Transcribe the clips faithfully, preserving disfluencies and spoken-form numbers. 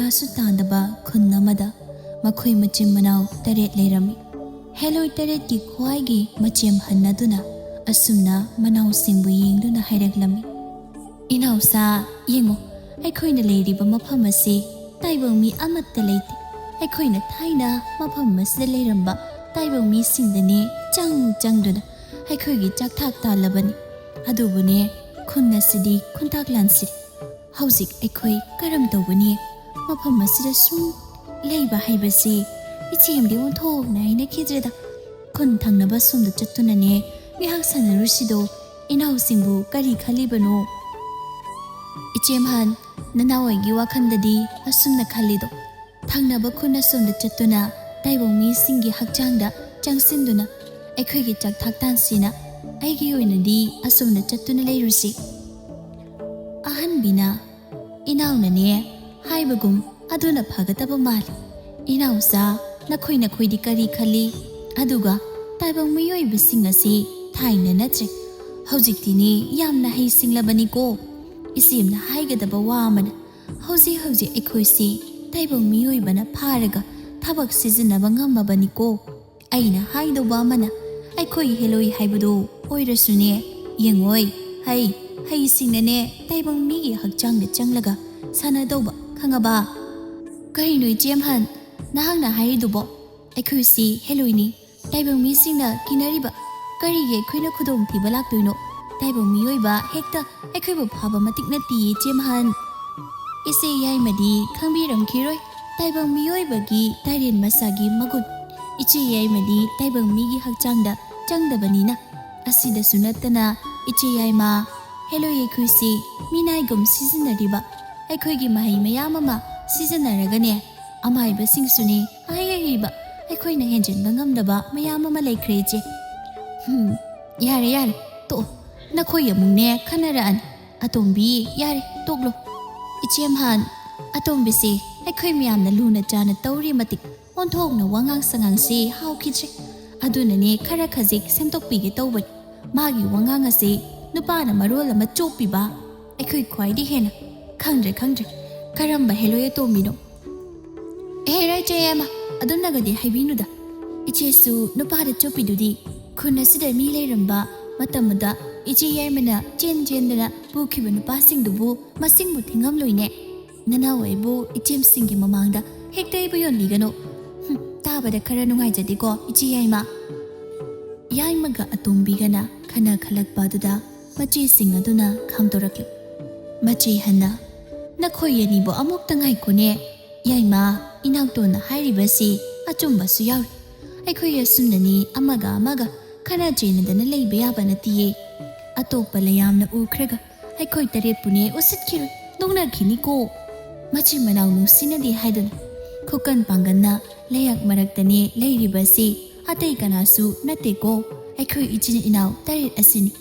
ꯃꯁꯨ ꯇꯥꯗꯕ ꯈꯨꯟ ꯑꯃꯗ ꯃꯈꯣꯏ ꯃꯆꯤꯟ ꯃꯅꯥꯎ ꯇꯔꯦꯠ ꯂꯩꯔꯝꯃꯤ꯫ ꯍꯦꯂꯣꯏ ꯇꯔꯦꯠꯀꯤ ꯈ꯭ꯋꯥꯏꯒꯤ ꯃꯆꯦꯝ ꯍꯟ ꯑꯗꯨꯅ ꯑꯁꯨꯝꯅ ꯃꯅꯥꯎꯁꯤꯡꯕꯨ ꯌꯦꯡꯗꯨꯅ ꯍꯥꯏꯔꯛꯂꯝꯃꯤ, "ꯏꯅꯥꯎꯁꯥ, ꯌꯦꯡꯉꯨ, ꯑꯩꯈꯣꯏꯅ ꯂꯩꯔꯤꯕ ꯃꯐꯝ ꯑꯁꯤ ꯇꯥꯏꯕꯪ ꯃꯤ ꯑꯃꯠꯇ ꯂꯩꯇꯦ꯫ ꯑꯩꯈꯣꯏꯅ ꯊꯥꯏꯅ ꯃꯐꯝ ꯑꯁꯤꯗ ꯂꯩꯔꯝꯕ ꯇꯥꯏꯕꯪ ꯃꯤꯁꯤꯡꯗꯅꯦ ꯆꯪ ꯆꯪꯗꯨꯅ ꯑꯩꯈꯣꯏꯒꯤ ꯆꯥꯛꯊꯥꯛ ꯇꯥꯜꯂꯕꯅꯤ꯫ ꯑꯗꯨꯕꯨꯅꯦ, ꯈꯨꯟ ꯑꯁꯤꯗꯤ ꯈꯨꯟꯇꯥꯛ ꯂꯥꯟꯁꯤꯔꯦ꯫ ꯍꯧꯖꯤꯛ ꯑꯩꯈꯣꯏ ꯀꯔꯝ ꯇꯧꯒꯅꯤ? ꯃꯐꯝ ꯑꯁꯤꯗ ꯁꯨꯝ ꯂꯩꯕ ꯍꯥꯏꯕꯁꯤ ꯏꯆꯦꯝꯗꯤ ꯑꯣꯟꯊꯣꯛꯅ ꯍꯩꯅꯈꯤꯗ꯭ꯔꯦꯗ꯫ ꯈꯨꯟ ꯊꯪꯅꯕ ꯁꯣꯝꯗ ꯆꯠꯇꯨꯅꯅꯦ ꯉꯥꯏꯍꯥꯛ ꯁꯥꯟꯅꯔꯨꯁꯤꯗꯣ꯫ ꯏꯅꯥꯎꯁꯤꯡꯕꯨ ꯀꯔꯤ ꯈꯜꯂꯤꯕꯅꯣ?" "ꯏꯆꯦꯝꯍꯟ, ꯅꯅꯥꯎ ꯑꯩꯒꯤ ꯋꯥꯈꯜꯗꯗꯤ ꯑꯁꯨꯝꯅ ꯈꯜꯂꯤꯗꯣ, ꯊꯪꯅꯕ ꯈꯨꯟ ꯑꯁꯣꯝꯗ ꯆꯠꯇꯨꯅ ꯇꯥꯏꯕꯪ ꯃꯤꯁꯤꯡꯒꯤ ꯍꯛꯆꯥꯡꯗ ꯆꯪꯁꯤꯟꯗꯨꯅ ꯑꯩꯈꯣꯏꯒꯤ ꯆꯥꯛꯊꯥꯛ ꯇꯥꯟꯁꯤꯅ꯫ ꯑꯩꯒꯤ ꯑꯣꯏꯅꯗꯤ ꯑꯁꯣꯝꯗ ꯆꯠꯇꯨꯅ ꯂꯩꯔꯨꯁꯤ꯫" ꯑꯍꯟꯕꯤꯅ, "ꯏꯅꯥꯎꯅꯅꯦ ꯍꯥꯏꯕꯒꯨꯝ ꯑꯗꯨꯅ ꯐꯒꯗꯕ ꯃꯥꯜꯂꯤ꯫ ꯏꯅꯥꯎꯆꯥ, ꯅꯈꯣꯏ ꯅꯈꯣꯏꯗꯤ ꯀꯔꯤ ꯈꯜꯂꯤ? ꯑꯗꯨꯒ ꯇꯥꯏꯕꯪ ꯃꯤꯑꯣꯏꯕꯁꯤꯡ ꯑꯁꯤ ꯊꯥꯏꯅ ꯅꯠꯇ꯭ꯔꯦ, ꯍꯧꯖꯤꯛꯇꯤꯅꯦ ꯌꯥꯝꯅ ꯍꯩꯁꯤꯡꯂꯕꯅꯤꯀꯣ꯫ ꯏꯆꯦꯝꯅ ꯍꯥꯏꯒꯗꯕ ꯋꯥ ꯑꯃꯅ, ꯍꯧꯖꯤꯛ ꯍꯧꯖꯤꯛ ꯑꯩꯈꯣꯏꯁꯤ ꯇꯥꯏꯕꯪ ꯃꯤꯑꯣꯏꯕꯅ ꯐꯥꯔꯒ ꯊꯕꯛ ꯁꯤꯖꯤꯟꯅꯕ ꯉꯝꯃꯕꯅꯤꯀꯣ꯫ ꯑꯩꯅ ꯍꯥꯏꯗꯧꯕ ꯑꯃꯅ, ꯑꯩꯈꯣꯏ ꯍꯦꯂꯣꯏ ꯍꯥꯏꯕꯗꯨ ꯑꯣꯏꯔꯁꯨꯅꯦ, ꯌꯦꯡꯉꯣꯏ, ꯍꯩ, ꯍꯩꯁꯤꯡꯅꯅꯦ ꯇꯥꯏꯕꯪ ꯃꯤꯒꯤ ꯍꯛꯆꯥꯡꯗ ꯆꯪꯂꯒ ꯁꯥꯟꯅꯗꯧꯕ, ꯈꯪꯉꯕ?" "ꯀꯔꯤꯅꯣ ꯏꯆꯦꯝꯍꯟ, ꯅꯍꯥꯛꯅ ꯍꯥꯏꯔꯤꯗꯨꯕꯣ? ꯑꯩꯈꯣꯏꯁꯤ ꯍꯦꯂꯣꯏꯅꯤ꯫ ꯇꯥꯏꯕꯪ ꯃꯤꯁꯤꯡꯅ ꯀꯤꯅꯔꯤꯕ ꯀꯔꯤꯒꯤ ꯑꯩꯈꯣꯏꯅ ꯈꯨꯗꯣꯡꯊꯤꯕ ꯂꯥꯛꯇꯣꯏꯅꯣ? ꯇꯥꯏꯕꯪ ꯃꯤꯑꯣꯏꯕ ꯍꯦꯛꯇ ꯑꯩꯈꯣꯏꯕꯨ ꯐꯥꯕ ꯃꯇꯤꯛ ꯅꯠꯇꯤꯌꯦ ꯏꯆꯦꯝꯍꯟ꯫ ꯏꯆꯦ ꯌꯥꯏꯃꯗꯤ ꯈꯪꯕꯤꯔꯝꯈꯤꯔꯣꯏ ꯇꯥꯏꯕꯪ ꯃꯤꯑꯣꯏꯕꯒꯤ ꯇꯥꯏꯔꯦꯟ ꯃꯁꯥꯒꯤ ꯃꯒꯨꯟ꯫ ꯏꯆꯦ ꯌꯥꯏꯃꯗꯤ ꯇꯥꯏꯕꯪ ꯃꯤꯒꯤ ꯍꯛꯆꯥꯡꯗ ꯆꯪꯗꯕꯅꯤꯅ꯫ ꯑꯁꯤꯗꯁꯨ ꯅꯠꯇꯅ ꯏꯆꯦ ꯌꯥꯏꯃ, ꯍꯦꯂꯣꯏ ꯑꯩꯈꯣꯏꯁꯤ ꯃꯤꯅꯥꯏꯒꯨꯝ ꯁꯤꯖꯤꯟꯅꯔꯤꯕ, ꯑꯩꯈꯣꯏꯒꯤ ꯃꯍꯩ ꯃꯌꯥꯝ ꯑꯃ ꯁꯤꯖꯤꯟꯅꯔꯒꯅꯦ, ꯑꯃꯥꯏꯕꯁꯤꯡꯁꯨꯅꯦ ꯑꯍꯩ ꯑꯍꯩꯕ, ꯑꯩꯈꯣꯏꯅ ꯍꯦꯟꯖꯤꯟꯕ ꯉꯝꯗꯕ ꯃꯌꯥꯝ ꯑꯃ ꯂꯩꯈ꯭ꯔꯦ ꯏꯆꯦ꯫" "ꯍꯝ, ꯌꯥꯔꯦ ꯌꯥꯔꯦ, ꯇꯣꯛꯑꯣ꯫ ꯅꯈꯣꯏ ꯑꯃꯨꯛꯅꯦ ꯈꯟꯅꯔꯛꯑꯅꯤ꯫ ꯑꯇꯣꯝꯕꯤ, ꯌꯥꯔꯦ, ꯇꯣꯛꯂꯣ꯫" "ꯏꯆꯦꯝꯍꯟ, ꯑꯇꯣꯝꯕꯤꯁꯦ ꯑꯩꯈꯣꯏ ꯃꯌꯥꯝꯅ ꯂꯨꯅ ꯆꯥꯅ ꯇꯧꯔꯤ ꯃꯇꯤꯛ ꯑꯣꯟꯊꯣꯛꯅ ꯋꯥꯉꯥꯡ ꯁꯉꯥꯡꯁꯦ ꯍꯥꯎꯈꯤꯗ꯭ꯔꯦ꯫ ꯑꯗꯨꯅꯅꯦ ꯈꯔ ꯈꯖꯤꯛ ꯁꯦꯝꯗꯣꯛꯄꯤꯒꯦ ꯇꯧꯕꯅꯤ꯫ ꯃꯥꯒꯤ ꯋꯥꯉꯥꯡ ꯑꯁꯦ ꯅꯨꯄꯥꯅ ꯃꯔꯣꯜ ꯑꯃ ꯆꯣꯞꯄꯤꯕ꯫ ꯑꯩꯈꯣꯏ ꯈ꯭ꯋꯥꯏꯗꯒꯤ ꯍꯦꯟꯅ ꯈꯪꯗ꯭ꯔꯦ, ꯈꯪꯗ꯭ꯔꯦ꯫ ꯀꯔꯝꯕ ꯍꯦꯂꯣꯏ ꯑꯇꯣꯝꯕꯤꯅꯣ? ꯑꯦ, ꯔꯥꯏꯆꯦ ꯌꯥꯏꯃ, ꯑꯗꯨꯝꯅꯒꯗꯤ ꯍꯥꯏꯕꯤꯅꯨꯗ꯫ ꯏꯆꯦꯁꯨ ꯅꯨꯄꯥꯗ ꯆꯣꯞꯄꯤꯗꯨꯗꯤ꯫ ꯈꯨꯟ ꯑꯁꯤꯗ ꯃꯤ ꯂꯩꯔꯝꯕ ꯃꯇꯝꯗ ꯏꯆꯦ ꯌꯥꯏꯃꯅ ꯆꯦꯟ ꯆꯦꯟꯗꯅ ꯄꯨꯈꯤꯕ ꯅꯨꯄꯥꯁꯤꯡꯗꯨꯕꯨ ꯃꯁꯤꯡꯕꯨ ꯊꯤꯉꯝꯂꯣꯏꯅꯦ꯫ ꯅꯅꯥꯎ ꯑꯩꯕꯨ ꯏꯆꯦꯝꯁꯤꯡꯒꯤ ꯃꯃꯥꯡꯗ ꯍꯦꯛꯇ ꯑꯩꯕꯨ ꯌꯣꯟꯕꯤꯒꯅꯨ꯫ ꯍꯨꯝ, ꯇꯥꯕꯗ ꯈꯔ ꯅꯨꯡꯉꯥꯏꯖꯗꯦꯀꯣ, ꯏꯆꯦ ꯌꯥꯏꯃ꯫ ꯌꯥꯏꯃꯒ ꯑꯇꯣꯝꯕꯤꯒꯅ ꯈꯟꯅ ꯈꯜꯂꯛꯄ ꯑꯗꯨꯗ ꯃꯆꯦꯁꯤꯡ ꯑꯗꯨꯅ ꯈꯥꯝꯗꯣꯔꯛꯂꯤ꯫ ꯃꯆꯦ ꯍꯟꯅ, "ꯅꯈꯣꯏ ꯑꯅꯤꯕꯨ ꯑꯃꯨꯛꯇ ꯉꯥꯏꯈꯣꯅꯦ꯫ ꯌꯥꯏꯃ, ꯏꯅꯥꯎꯇꯣꯟꯅ ꯍꯥꯏꯔꯤꯕꯁꯤ ꯑꯆꯨꯝꯕꯁꯨ ꯌꯥꯎꯔꯤ꯫ ꯑꯩꯈꯣꯏ ꯑꯁꯨꯝꯅꯅꯤ ꯑꯃꯒ ꯑꯃꯒ ꯈꯠꯅ ꯆꯩꯅꯗꯅ ꯂꯩꯕ ꯌꯥꯕ ꯅꯠꯇꯤꯌꯦ꯫ ꯑꯇꯣꯞꯄ ꯂꯩꯌꯥꯝꯅ ꯎꯈ꯭ꯔꯒ ꯑꯩꯈꯣꯏ ꯇꯔꯦꯠꯄꯨꯅꯦ ꯎꯁꯤꯠꯈꯤꯔꯣꯏ, ꯅꯣꯛꯅꯈꯤꯅꯤꯀꯣ꯫ ꯃꯆꯤꯟ ꯃꯅꯥꯎ ꯅꯨꯡꯁꯤꯅꯗꯦ ꯍꯥꯏꯗꯨꯅ ꯈꯨꯀꯟ ꯄꯥꯡꯒꯟꯅ ꯂꯩꯌꯥꯛ ꯃꯔꯛꯇꯅꯦ ꯂꯩꯔꯤꯕꯁꯤ꯫ ꯑꯇꯩ ꯀꯅꯥꯁꯨ ꯅꯠꯇꯦꯀꯣ, ꯑꯩꯈꯣꯏ ꯏꯆꯤꯟ ꯏꯅꯥꯎ ꯇꯔꯦꯠ ꯑꯁꯤꯅꯤ꯫"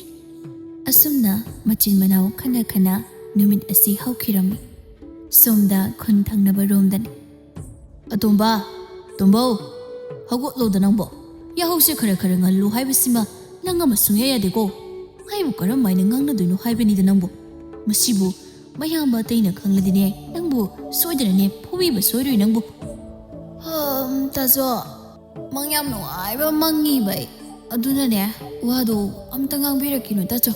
ꯑꯁꯨꯝꯅ ꯃꯆꯤꯟ ꯃꯅꯥꯎ ꯈꯠꯅ ꯈꯠꯅ ꯅꯨꯃꯤꯠ ꯑꯁꯤ ꯍꯧꯈꯤꯔꯝꯃꯤ꯫ ꯁꯣꯝꯗ ꯈꯨꯟ ꯊꯪꯅꯕ ꯔꯣꯝꯗꯅꯤ꯫ "ꯑꯇꯣꯝꯕ, ꯇꯣꯝꯕꯧ, ꯍꯧꯒꯠꯂꯣꯗ ꯅꯪꯕꯣ꯫ ꯌꯥꯍꯧꯁꯦ ꯈꯔ ꯈꯔ ꯉꯜꯂꯨ ꯍꯥꯏꯕꯁꯤꯃ ꯅꯪ ꯑꯃ ꯁꯨꯡꯌꯥ ꯌꯥꯗꯦꯀꯣ꯫ ꯑꯩꯕꯨ ꯀꯔꯝ ꯍꯥꯏꯅ ꯉꯥꯡꯅꯗꯣꯏꯅꯣ ꯍꯥꯏꯕꯅꯤꯗ ꯅꯪꯕꯨ꯫ ꯃꯁꯤꯕꯨ ꯃꯌꯥꯝꯕ ꯑꯇꯩꯅ ꯈꯪꯂꯗꯤꯅꯦ, ꯅꯪꯕꯨ ꯁꯣꯏꯗꯅꯅꯦ ꯐꯨꯕꯤꯕ ꯁꯣꯏꯔꯣꯏ ꯅꯪꯕꯨ꯫" "ꯍꯝ, ꯇꯥꯖꯣ, ꯃꯪ ꯌꯥꯝ ꯅꯨꯡꯉꯥꯏꯕ ꯃꯪꯉꯤꯕ ꯑꯩ꯫ ꯑꯗꯨꯅꯅꯦ, ꯋꯥꯗꯣ ꯑꯝꯇ ꯉꯥꯡꯕꯤꯔꯛꯈꯤꯅꯨ ꯇꯥꯆꯧ꯫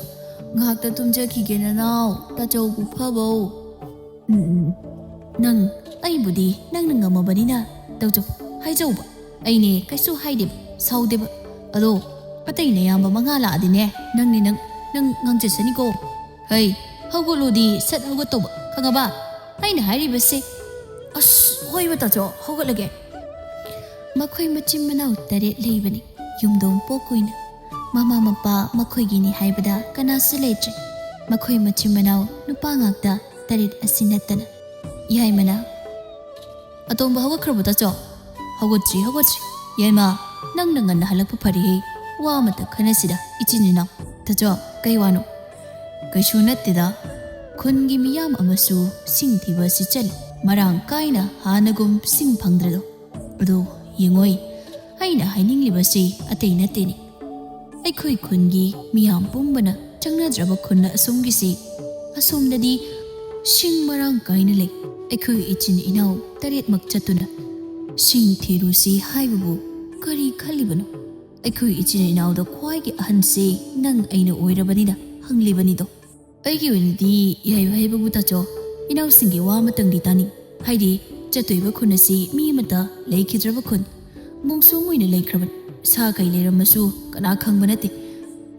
ꯉꯥꯏꯍꯥꯛꯇ ꯇꯨꯝꯖꯈꯤꯒꯦ ꯅꯅꯥꯎ, ꯇꯥꯆꯧꯕꯨ ꯐꯕꯧ꯫" "ꯎꯝ, ꯎꯝ, ꯎꯝ꯫ ꯅꯪ, ꯑꯩꯕꯨꯗꯤ ꯅꯪꯅ ꯉꯝꯃꯕꯅꯤꯅ ꯇꯧꯖꯧ, ꯍꯥꯏꯖꯧꯕ꯫ ꯑꯩꯅꯦ ꯀꯩꯁꯨ ꯍꯥꯏꯗꯦꯕ, ꯁꯥꯎꯗꯦꯕ꯫ ꯑꯗꯣ ꯑꯇꯩ ꯅꯌꯥꯝꯕ ꯃꯉꯥ ꯂꯥꯛꯑꯗꯤꯅꯦ, ꯅꯪꯅꯦ ꯅꯪ, ꯅꯪ ꯉꯥꯡꯖꯁꯅꯤꯀꯣ꯫ ꯍꯩ, ꯍꯧꯒꯠꯂꯣꯗꯤ ꯁꯠ ꯍꯧꯒꯠꯇꯧꯕ, ꯈꯪꯉꯕ? ꯑꯩꯅ ꯍꯥꯏꯔꯤꯕꯁꯦ꯫" "ꯑꯁ, ꯍꯣꯏꯕ ꯇꯥꯆꯧ, ꯍꯧꯒꯠꯂꯒꯦ꯫" ꯃꯈꯣꯏ ꯃꯆꯤꯟ ꯃꯅꯥꯎ ꯇꯔꯦꯠ ꯂꯩꯕꯅꯤ, ꯌꯨꯝꯗꯣꯡ ꯄꯣꯛ ꯑꯣꯏꯅ꯫ ꯃꯃꯥ ꯃꯄꯥ ꯃꯈꯣꯏꯒꯤꯅꯤ ꯍꯥꯏꯕꯗ ꯀꯅꯥꯁꯨ ꯂꯩꯇ꯭ꯔꯦ꯫ ꯃꯈꯣꯏ ꯃꯆꯤꯟ ꯃꯅꯥꯎ ꯅꯨꯄꯥ ꯉꯥꯛꯇ ꯇꯔꯦꯠ ꯑꯁꯤ ꯅꯠꯇꯅ꯫ ꯌꯥꯏꯃꯅ, "ꯑꯇꯣꯝꯕ ꯍꯧꯒꯠꯈ꯭ꯔꯕꯣ ꯇꯥꯆꯧ?" "ꯍꯧꯒꯠꯇ꯭ꯔꯤ, ꯍꯧꯒꯠꯇ꯭ꯔꯤ꯫ ꯌꯥꯏꯃ, ꯅꯪꯅ ꯉꯟꯅ ꯍꯜꯂꯛꯄ ꯐꯔꯦꯍꯦ꯫ ꯋꯥ ꯑꯃꯇ ꯈꯟꯅꯁꯤꯗ, ꯏꯆꯤꯟ ꯏꯅꯥꯎ꯫" "ꯇꯥꯆꯧ, ꯀꯩ ꯋꯥꯅꯣ?" "ꯀꯩꯁꯨ ꯅꯠꯇꯦꯗ꯫ ꯈꯨꯟꯒꯤ ꯃꯤꯌꯥꯝ ꯑꯃꯁꯨ ꯁꯤꯡ ꯊꯤꯕ ꯑꯁꯤ ꯆꯠꯂꯤ꯫ ꯃꯔꯥꯡ ꯀꯥꯏꯅ ꯍꯥꯟꯅꯒꯨꯝ ꯁꯤꯡ ꯐꯪꯗ꯭ꯔꯦꯗꯣ꯫ ꯑꯗꯣ ꯌꯦꯡꯉꯣꯏ, ꯑꯩꯅ ꯍꯥꯏꯅꯤꯡꯂꯤꯕꯁꯤ ꯑꯇꯩ ꯅꯠꯇꯦꯅꯦ꯫ ꯑꯩꯈꯣꯏ ꯈꯨꯟꯒꯤ ꯃꯤꯌꯥꯝ ꯄꯨꯝꯕꯅ ꯆꯪꯅꯗ꯭ꯔꯕ ꯈꯨꯟ ꯑꯁꯣꯝꯒꯤꯁꯤ, ꯑꯁꯣꯝꯗꯗꯤ ꯁꯤꯡ ꯃꯔꯥꯡ ꯀꯥꯏꯅ ꯂꯩ꯫ ꯑꯩꯈꯣꯏ ꯏꯆꯤꯟ ꯏꯅꯥꯎ ꯇꯔꯦꯠꯃꯛ ꯆꯠꯇꯨꯅ ꯁꯤꯡ ꯊꯤꯔꯨꯁꯤ ꯍꯥꯏꯕꯕꯨ ꯀꯔꯤ ꯈꯜꯂꯤꯕꯅꯣ? ꯑꯩꯈꯣꯏ ꯏꯆꯤꯟ ꯏꯅꯥꯎꯗ ꯈ꯭ꯋꯥꯏꯒꯤ ꯑꯍꯟꯁꯤ ꯅꯪ ꯑꯩꯅ ꯑꯣꯏꯔꯕꯅꯤꯅ ꯍꯪꯂꯤꯕꯅꯤꯗꯣ꯫ ꯑꯩꯒꯤ ꯑꯣꯏꯅꯗꯤ ꯌꯥꯏ ꯍꯥꯏꯕꯕꯨ ꯇꯥꯆꯧ, ꯏꯅꯥꯎꯁꯤꯡꯒꯤ ꯋꯥ ꯑꯃꯇꯪꯗꯤ ꯇꯥꯅꯤꯡ꯫ ꯍꯥꯏꯗꯤ ꯆꯠꯇꯣꯏꯕ ꯈꯨꯟ ꯑꯁꯤ ꯃꯤ ꯑꯃꯠꯇ ꯂꯩꯈꯤꯗ꯭ꯔꯕ ꯈꯨꯟ, ꯃꯣꯡꯁꯣꯡ ꯑꯣꯏꯅ ꯂꯩꯈ꯭ꯔꯕꯅꯤ꯫ ꯁꯥ ꯀꯩ ꯂꯩꯔꯝꯃꯁꯨ ꯀꯅꯥ ꯈꯪꯕ ꯅꯠꯇꯦ꯫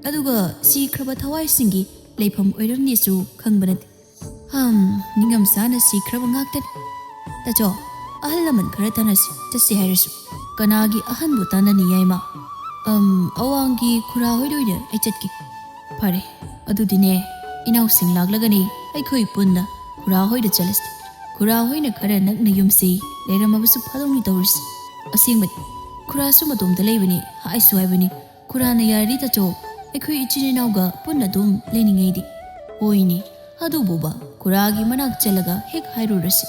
ꯑꯗꯨꯒ ꯁꯤꯈ꯭ꯔꯕ ꯊꯋꯥꯏꯁꯤꯡꯒꯤ ꯂꯩꯐꯝ ꯑꯣꯏꯔꯝꯅꯤꯁꯨ ꯈꯪꯕ ꯅꯠꯇꯦ꯫ ꯍꯝ, ꯅꯤꯡꯉꯝ ꯆꯥꯅ ꯁꯤꯈ꯭ꯔꯕ ꯉꯥꯛꯇꯅꯤ꯫ ꯇꯥꯆꯧ, ꯑꯍꯜ ꯂꯃꯟ ꯈꯔ ꯇꯥꯟꯅꯁꯤ, ꯆꯠꯁꯤ ꯍꯥꯏꯔꯁꯨ꯫ ꯀꯅꯥꯒꯤ ꯑꯍꯟꯕꯨ ꯇꯥꯟꯅꯅꯤ ꯌꯥꯏꯃ? ꯑꯝ, ꯑꯋꯥꯡꯒꯤ ꯈꯨꯔꯥ ꯍꯣꯏꯗ ꯑꯣꯏꯅ ꯑꯩ ꯆꯠꯀꯦ꯫ ꯐꯔꯦ, ꯑꯗꯨꯗꯤꯅꯦ, ꯏꯅꯥꯎꯁꯤꯡ ꯂꯥꯛꯂꯒꯅꯤ ꯑꯩꯈꯣꯏ ꯄꯨꯟꯅ ꯈꯨꯔꯥ ꯍꯣꯏꯗ ꯆꯠꯂꯁꯤ꯫ ꯈꯨꯔꯥ ꯍꯣꯏꯅ ꯈꯔ ꯅꯛꯅ ꯌꯨꯝꯁꯤ ꯂꯩꯔꯝꯃꯕꯁꯨ ꯐꯗꯧꯅꯤ ꯇꯧꯔꯤꯁꯤ꯫ ꯑꯁꯦꯡꯕꯅꯤ, ꯈꯨꯔꯥꯁꯨ ꯃꯇꯣꯝꯇ ꯂꯩꯕꯅꯤ ꯍꯥꯏꯁꯨ ꯍꯥꯏꯕꯅꯤ꯫ ꯈꯨꯔꯥꯅ ꯌꯥꯔꯗꯤ ꯇꯥꯆꯧ, ꯑꯩꯈꯣꯏ ꯏꯆꯤꯟ ꯏꯅꯥꯎꯒ ꯄꯨꯟꯅ ꯑꯗꯨꯝ ꯂꯩꯅꯤꯡꯉꯩꯗꯤ꯫ ꯍꯣꯏꯅꯦ, ꯑꯗꯨꯕꯨꯕ ꯈꯨꯔꯥꯒꯤ ꯃꯅꯥꯛ ꯆꯠꯂꯒ ꯍꯦꯛ ꯍꯥꯏꯔꯨꯔꯁꯤ꯫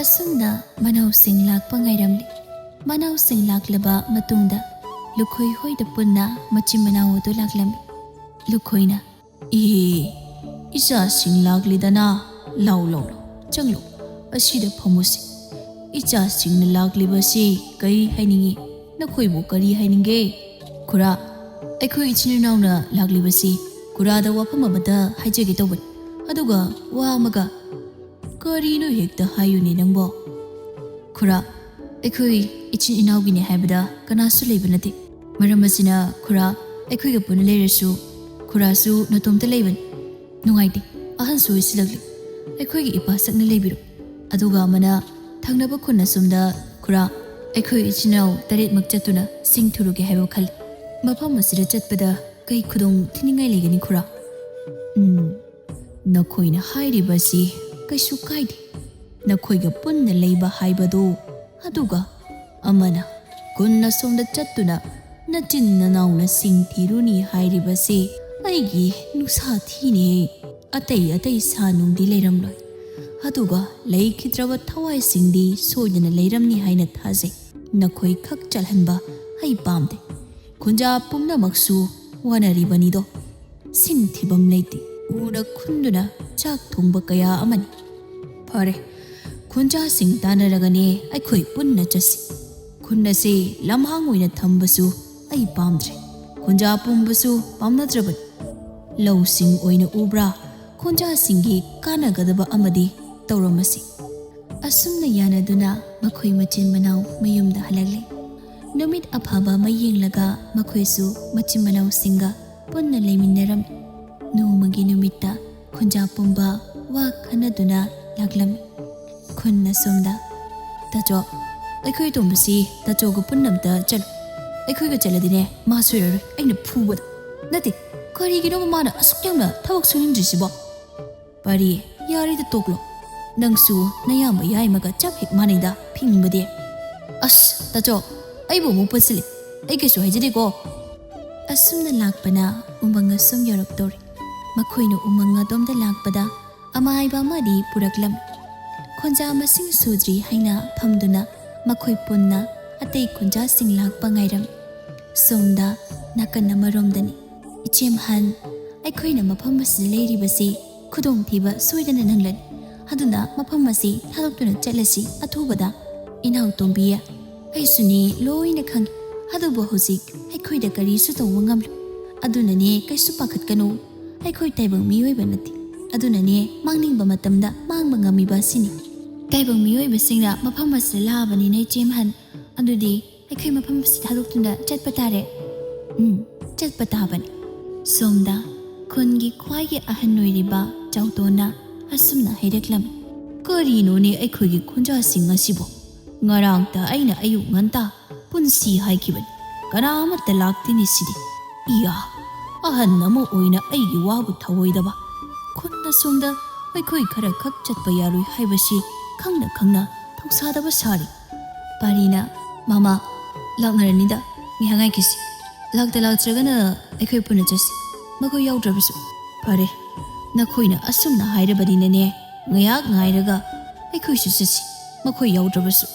ꯑꯁꯨꯝꯅ ꯃꯅꯥꯎꯁꯤꯡ ꯂꯥꯛꯄ ꯉꯥꯏꯔꯝꯂꯤ꯫ ꯃꯅꯥꯎꯁꯤꯡ ꯂꯥꯛꯂꯕ ꯃꯇꯨꯡꯗ ꯂꯨꯈꯣꯏ ꯍꯣꯏꯗ ꯄꯨꯟꯅ ꯃꯆꯤꯟ ꯃꯅꯥꯎ ꯑꯗꯨ ꯂꯥꯛꯂꯝꯃꯤ꯫ ꯂꯨꯈꯣꯏꯅ, "ꯏꯍꯦ, ꯏꯆꯥꯁꯤꯡ ꯂꯥꯛꯂꯤꯗꯅ, ꯂꯥꯎ, ꯂꯥꯎ, ꯂꯥꯎ, ꯆꯪꯂꯨ, ꯑꯁꯤꯗ ꯐꯝꯃꯨꯁꯤ꯫ ꯏꯆꯥꯁꯤꯡꯅ ꯂꯥꯛꯂꯤꯕꯁꯤ ꯀꯔꯤ ꯍꯥꯏꯅꯤꯡꯏ? ꯅꯈꯣꯏꯕꯨ ꯀꯔꯤ ꯍꯥꯏꯅꯤꯡꯒꯦ?" "ꯈꯨꯔꯥ, ꯑꯩꯈꯣꯏ ꯏꯆꯤꯟ ꯏꯅꯥꯎꯅ ꯂꯥꯛꯂꯤꯕꯁꯤ ꯈꯨꯔꯥꯗ ꯋꯥꯐꯝ ꯑꯃꯇ ꯍꯥꯏꯖꯒꯦ ꯇꯧꯕꯅꯤ, ꯑꯗꯨꯒ ꯋꯥ ꯑꯃꯒ"꯫ "ꯀꯔꯤꯅꯣ ꯍꯦꯛꯇ ꯍꯥꯏꯌꯨꯅꯦ ꯅꯪꯕꯣ?" "ꯈꯨꯔꯥ, ꯑꯩꯈꯣꯏ ꯏꯆꯤꯟ ꯏꯅꯥꯎꯒꯤꯅꯦ ꯍꯥꯏꯕꯗ ꯀꯅꯥꯁꯨ ꯂꯩꯕ ꯅꯠꯇꯦ꯫ ꯃꯔꯝ ꯑꯁꯤꯅ ꯈꯨꯔꯥ, ꯑꯩꯈꯣꯏꯒ ꯄꯨꯟꯅ ꯂꯩꯔꯁꯨ ꯈꯨꯔꯥꯁꯨ ꯅꯇꯣꯝꯇ ꯂꯩꯕꯅꯤ꯫ ꯅꯨꯡꯉꯥꯏꯇꯦ, ꯑꯍꯟꯁꯨ ꯑꯣꯏꯁꯤꯜꯂꯛꯂꯤ꯫ ꯑꯩꯈꯣꯏꯒꯤ ꯏꯄꯥ ꯁꯛꯅ ꯂꯩꯕꯤꯔꯣ꯫ ꯑꯗꯨꯒ ꯑꯃꯅ ꯊꯪꯅꯕ ꯈꯨꯟ ꯑꯁꯣꯝꯗ, ꯈꯨꯔꯥ, ꯑꯩꯈꯣꯏ ꯏꯆꯤꯟ ꯏꯅꯥꯎ ꯇꯔꯦꯠꯃꯛ ꯆꯠꯇꯨꯅ ꯁꯤꯡ ꯊꯨꯔꯨꯒꯦ ꯍꯥꯏꯕ ꯈꯜꯂꯤ꯫ ꯃꯐꯝ ꯑꯁꯤꯗ ꯆꯠꯄꯗ ꯀꯩ ꯈꯨꯗꯣꯡ ꯊꯤꯅꯤꯡꯉꯥꯏ ꯂꯩꯒꯅꯤ ꯈꯨꯔꯥ?" "ꯎꯝ, ꯅꯈꯣꯏꯅ ꯍꯥꯏꯔꯤꯕꯁꯤ ꯀꯩꯁꯨ ꯀꯥꯏꯗꯦ꯫ ꯅꯈꯣꯏꯒ ꯄꯨꯟꯅ ꯂꯩꯕ ꯍꯥꯏꯕꯗꯨ, ꯑꯗꯨꯒ ꯑꯃꯅ ꯈꯨꯟ ꯑꯁꯣꯝꯗ ꯆꯠꯇꯨꯅ ꯅꯆꯤꯟ ꯅꯅꯥꯎꯅ ꯁꯤꯡ ꯊꯤꯔꯨꯅꯤ ꯍꯥꯏꯔꯤꯕꯁꯤ ꯑꯩꯒꯤ ꯅꯨꯡꯁꯥ ꯊꯤꯅꯦ꯫ ꯑꯇꯩ ꯑꯇꯩ ꯁꯥ ꯅꯨꯡꯗꯤ ꯂꯩꯔꯝꯂꯣꯏ, ꯑꯗꯨꯒ ꯂꯩꯈꯤꯗ꯭ꯔꯕ ꯊꯋꯥꯏꯁꯤꯡꯗꯤ ꯁꯣꯏꯗꯅ ꯂꯩꯔꯝꯅꯤ ꯍꯥꯏꯅ ꯊꯥꯖꯩ꯫ ꯅꯈꯣꯏ ꯈꯛ ꯆꯠꯍꯟꯕ ꯑꯩ ꯄꯥꯝꯗꯦ꯫ ꯈꯨꯟꯖꯥ ꯄꯨꯝꯅꯃꯛꯁꯨ ꯋꯥꯅꯔꯤꯕꯅꯤꯗꯣ꯫ ꯁꯤꯡ ꯊꯤꯐꯝ ꯂꯩꯇꯦ꯫ ꯎꯅ ꯈꯨꯟꯗꯨꯅ ꯆꯥꯛ ꯊꯣꯡꯕ ꯀꯌꯥ ꯑꯃꯅꯤ꯫ ꯐꯔꯦ, ꯈꯨꯟꯖꯥꯁꯤꯡ ꯇꯥꯟꯅꯔꯒꯅꯦ ꯑꯩꯈꯣꯏ ꯄꯨꯟꯅ ꯆꯠꯁꯤ꯫ ꯈꯨꯟ ꯑꯁꯤ ꯂꯝꯍꯥꯡ ꯑꯣꯏꯅ ꯊꯝꯕꯁꯨ ꯑꯩ ꯄꯥꯝꯗ꯭ꯔꯦ꯫ ꯈꯨꯟꯖꯥ ꯄꯨꯝꯕꯁꯨ ꯄꯥꯝꯅꯗ꯭ꯔꯕꯅꯤ꯫ ꯂꯧꯁꯤꯡ ꯑꯣꯏꯅ ꯎꯕ꯭ꯔꯥ, ꯈꯨꯟꯖꯥꯁꯤꯡꯒꯤ ꯀꯥꯟꯅꯒꯗꯕ ꯑꯃꯗꯤ ꯇꯧꯔꯝꯃꯁꯤ꯫ ꯑꯁꯨꯝꯅ ꯌꯥꯅꯗꯨꯅ ꯃꯈꯣꯏ ꯃꯆꯤꯟ ꯃꯅꯥꯎ ꯃꯌꯨꯝꯗ ꯍꯜꯂꯛꯂꯦ꯫ ꯅꯨꯃꯤꯠ ꯑꯐꯕ ꯑꯃ ꯌꯦꯡꯂꯒ ꯃꯈꯣꯏꯁꯨ ꯃꯆꯤꯟ ꯃꯅꯥꯎꯁꯤꯡꯒ ꯄꯨꯟꯅ ꯂꯩꯃꯤꯟꯅꯔꯝꯃꯤ꯫ ꯅꯣꯡꯃꯒꯤ ꯅꯨꯃꯤꯠꯇ ꯈꯨꯟꯖꯥ ꯄꯨꯝꯕ ꯋꯥ ꯈꯟꯅꯗꯨꯅ ꯂꯥꯛꯂꯝꯃꯤ꯫ ꯈꯨꯟ ꯑꯁꯣꯝꯗ, "ꯇꯥꯆꯧ, ꯑꯩꯈꯣꯏ ꯇꯣꯝꯕꯁꯤ ꯇꯥꯆꯧꯒ ꯄꯨꯟꯅ ꯑꯝꯇ ꯆꯠꯂꯨ꯫ ꯑꯩꯈꯣꯏꯒ ꯆꯠꯂꯗꯤꯅꯦ ꯃꯥ ꯁꯣꯏꯔꯔꯣꯏ, ꯑꯩꯅ ꯐꯨꯕꯗ꯫ ꯅꯠꯇꯦ, ꯀꯔꯤꯒꯤꯅꯣꯕ ꯃꯥꯅ ꯑꯁꯨꯛ ꯌꯥꯝꯅ ꯊꯕꯛ ꯁꯨꯅꯤꯡꯗ꯭ꯔꯤꯁꯤꯕꯣ?" "ꯄꯥꯔꯤ, ꯌꯥꯔꯦꯗ ꯇꯣꯛꯂꯣ꯫ ꯅꯪꯁꯨ ꯅꯌꯥꯝꯕ ꯌꯥꯏꯃꯒ ꯆꯞ ꯍꯦꯛ ꯃꯥꯟꯅꯩꯗ ꯐꯤꯡꯕꯗꯤ꯫ ꯑꯁ, ꯇꯥꯆꯧ, ꯑꯩꯕꯨ ꯑꯃꯨꯛ ꯄꯨꯟꯁꯤꯜꯂꯦ꯫ ꯑꯩ ꯀꯩꯁꯨ ꯍꯥꯏꯖꯗꯦꯀꯣ꯫" ꯑꯁꯨꯝꯅ ꯂꯥꯛꯄꯅ ꯎꯃꯪ ꯑꯁꯣꯝ ꯌꯧꯔꯛꯇꯧꯔꯦ꯫ ꯃꯈꯣꯏꯅ ꯎꯃꯪ ꯑꯗꯣꯝꯗ ꯂꯥꯛꯄꯗ ꯑꯃꯥꯏꯕ ꯑꯃꯗꯤ ꯄꯨꯔꯛꯂꯝꯃꯤ꯫ ꯈꯨꯟꯖꯥ ꯃꯁꯤꯡ ꯁꯨꯗ꯭ꯔꯤ ꯍꯥꯏꯅ ꯐꯝꯗꯨꯅ ꯃꯈꯣꯏ ꯄꯨꯟꯅ ꯑꯇꯩ ꯈꯨꯟꯖꯥꯁꯤꯡ ꯂꯥꯛꯄ ꯉꯥꯏꯔꯝꯃꯤ꯫ ꯁꯣꯝꯗ ꯅꯥꯀꯟ ꯑꯃꯔꯣꯝꯗꯅꯤ꯫ "ꯏꯆꯦꯝꯍꯟ, ꯑꯩꯈꯣꯏꯅ ꯃꯐꯝ ꯑꯁꯤꯗ ꯂꯩꯔꯤꯕꯁꯤ ꯈꯨꯗꯣꯡꯊꯤꯕ ꯁꯣꯏꯗꯅ ꯅꯪꯂꯅꯤ꯫ ꯑꯗꯨꯅ ꯃꯐꯝ ꯑꯁꯤ ꯊꯥꯗꯣꯛꯇꯨꯅ ꯆꯠꯂꯁꯤ ꯑꯊꯨꯕꯗ꯫" "ꯏꯅꯥꯎ ꯇꯣꯝꯕꯤ, ꯑꯩꯁꯨꯅꯦ ꯂꯣꯏꯅ ꯈꯪꯏ꯫ ꯑꯗꯨꯕꯨ ꯍꯧꯖꯤꯛ ꯑꯩꯈꯣꯏꯗ ꯀꯔꯤꯁꯨ ꯇꯧꯕ ꯉꯝꯂꯣꯏ꯫ ꯑꯗꯨꯅꯅꯦ ꯀꯩꯁꯨ ꯄꯥꯈꯠꯀꯅꯨ꯫ ꯑꯩꯈꯣꯏ ꯇꯥꯏꯕꯪ ꯃꯤꯑꯣꯏꯕ ꯅꯠꯇꯦ꯫ ꯑꯗꯨꯅꯅꯦ ꯃꯥꯡꯅꯤꯡꯕ ꯃꯇꯝꯗ ꯃꯥꯡꯕ ꯉꯝꯃꯤꯕ ꯑꯁꯤꯅꯤ꯫ ꯇꯥꯏꯕꯪ ꯃꯤꯑꯣꯏꯕꯁꯤꯡꯅ ꯃꯐꯝ ꯑꯁꯤꯗ ꯂꯥꯛꯑꯕꯅꯤꯅ ꯏꯆꯦꯝꯍꯟ, ꯑꯗꯨꯗꯤ ꯑꯩꯈꯣꯏ ꯃꯐꯝ ꯑꯁꯤ ꯊꯥꯗꯣꯛꯇꯨꯅ ꯆꯠꯄ ꯇꯥꯔꯦ꯫" "ꯎꯝ, ꯆꯠꯄ ꯇꯥꯕꯅꯤ꯫" ꯁꯣꯝꯗ ꯈꯨꯟꯒꯤ ꯈ꯭ꯋꯥꯏꯒꯤ ꯑꯍꯟ ꯑꯣꯏꯔꯤꯕ ꯆꯥꯎꯇꯣꯟꯅ ꯑꯁꯨꯝꯅ ꯍꯥꯏꯔꯛꯂꯝꯃꯤ꯫ "ꯀꯔꯤꯅꯣꯅꯦ ꯑꯩꯈꯣꯏꯒꯤ ꯈꯨꯟꯖꯥꯁꯤꯡ ꯑꯁꯤꯕꯨ? ꯉꯔꯥꯡꯇ ꯑꯩꯅ ꯑꯌꯨꯛ ꯉꯟꯇꯥ ꯄꯨꯟꯁꯤ ꯍꯥꯏꯈꯤꯕꯅꯤ, ꯀꯅꯥ ꯑꯃꯠꯇ ꯂꯥꯛꯇꯦꯅꯦ ꯁꯤꯗꯤ꯫ ꯏꯌꯥ, ꯑꯍꯟ ꯑꯃ ꯑꯣꯏꯅ ꯑꯩꯒꯤ ꯋꯥꯕꯨ ꯊꯧꯑꯣꯏꯗꯕ꯫ ꯈꯨꯟ ꯑꯁꯣꯝꯗ ꯑꯩꯈꯣꯏ ꯈꯔ ꯈꯛ ꯆꯠꯄ ꯌꯥꯔꯣꯏ ꯍꯥꯏꯕꯁꯤ ꯈꯪꯅ ꯈꯪꯅ ꯊꯧꯁꯥꯗꯕ ꯁꯥꯔꯤ꯫" ꯄꯥꯔꯤꯅ, "ꯃꯃꯥ, ꯂꯥꯛꯅꯔꯅꯤꯗ, ꯉꯥꯏꯍꯥꯛ ꯉꯥꯏꯈꯤꯁꯤ꯫ ꯂꯥꯛꯇ ꯂꯥꯛꯇ꯭ꯔꯒꯅ ꯑꯩꯈꯣꯏ ꯄꯨꯟꯅ ꯆꯠꯁꯤ, ꯃꯈꯣꯏ ꯌꯥꯎꯗ꯭ꯔꯕꯁꯨ꯫ ꯐꯔꯦ, ꯅꯈꯣꯏꯅ ꯑꯁꯨꯝꯅ ꯍꯥꯏꯔꯕꯅꯤꯅꯅꯦ, ꯉꯥꯏꯍꯥꯛ ꯉꯥꯏꯔꯒ ꯑꯩꯈꯣꯏꯁꯨ ꯆꯠꯁꯤ, ꯃꯈꯣꯏ ꯌꯥꯎꯗ꯭ꯔꯕꯁꯨ꯫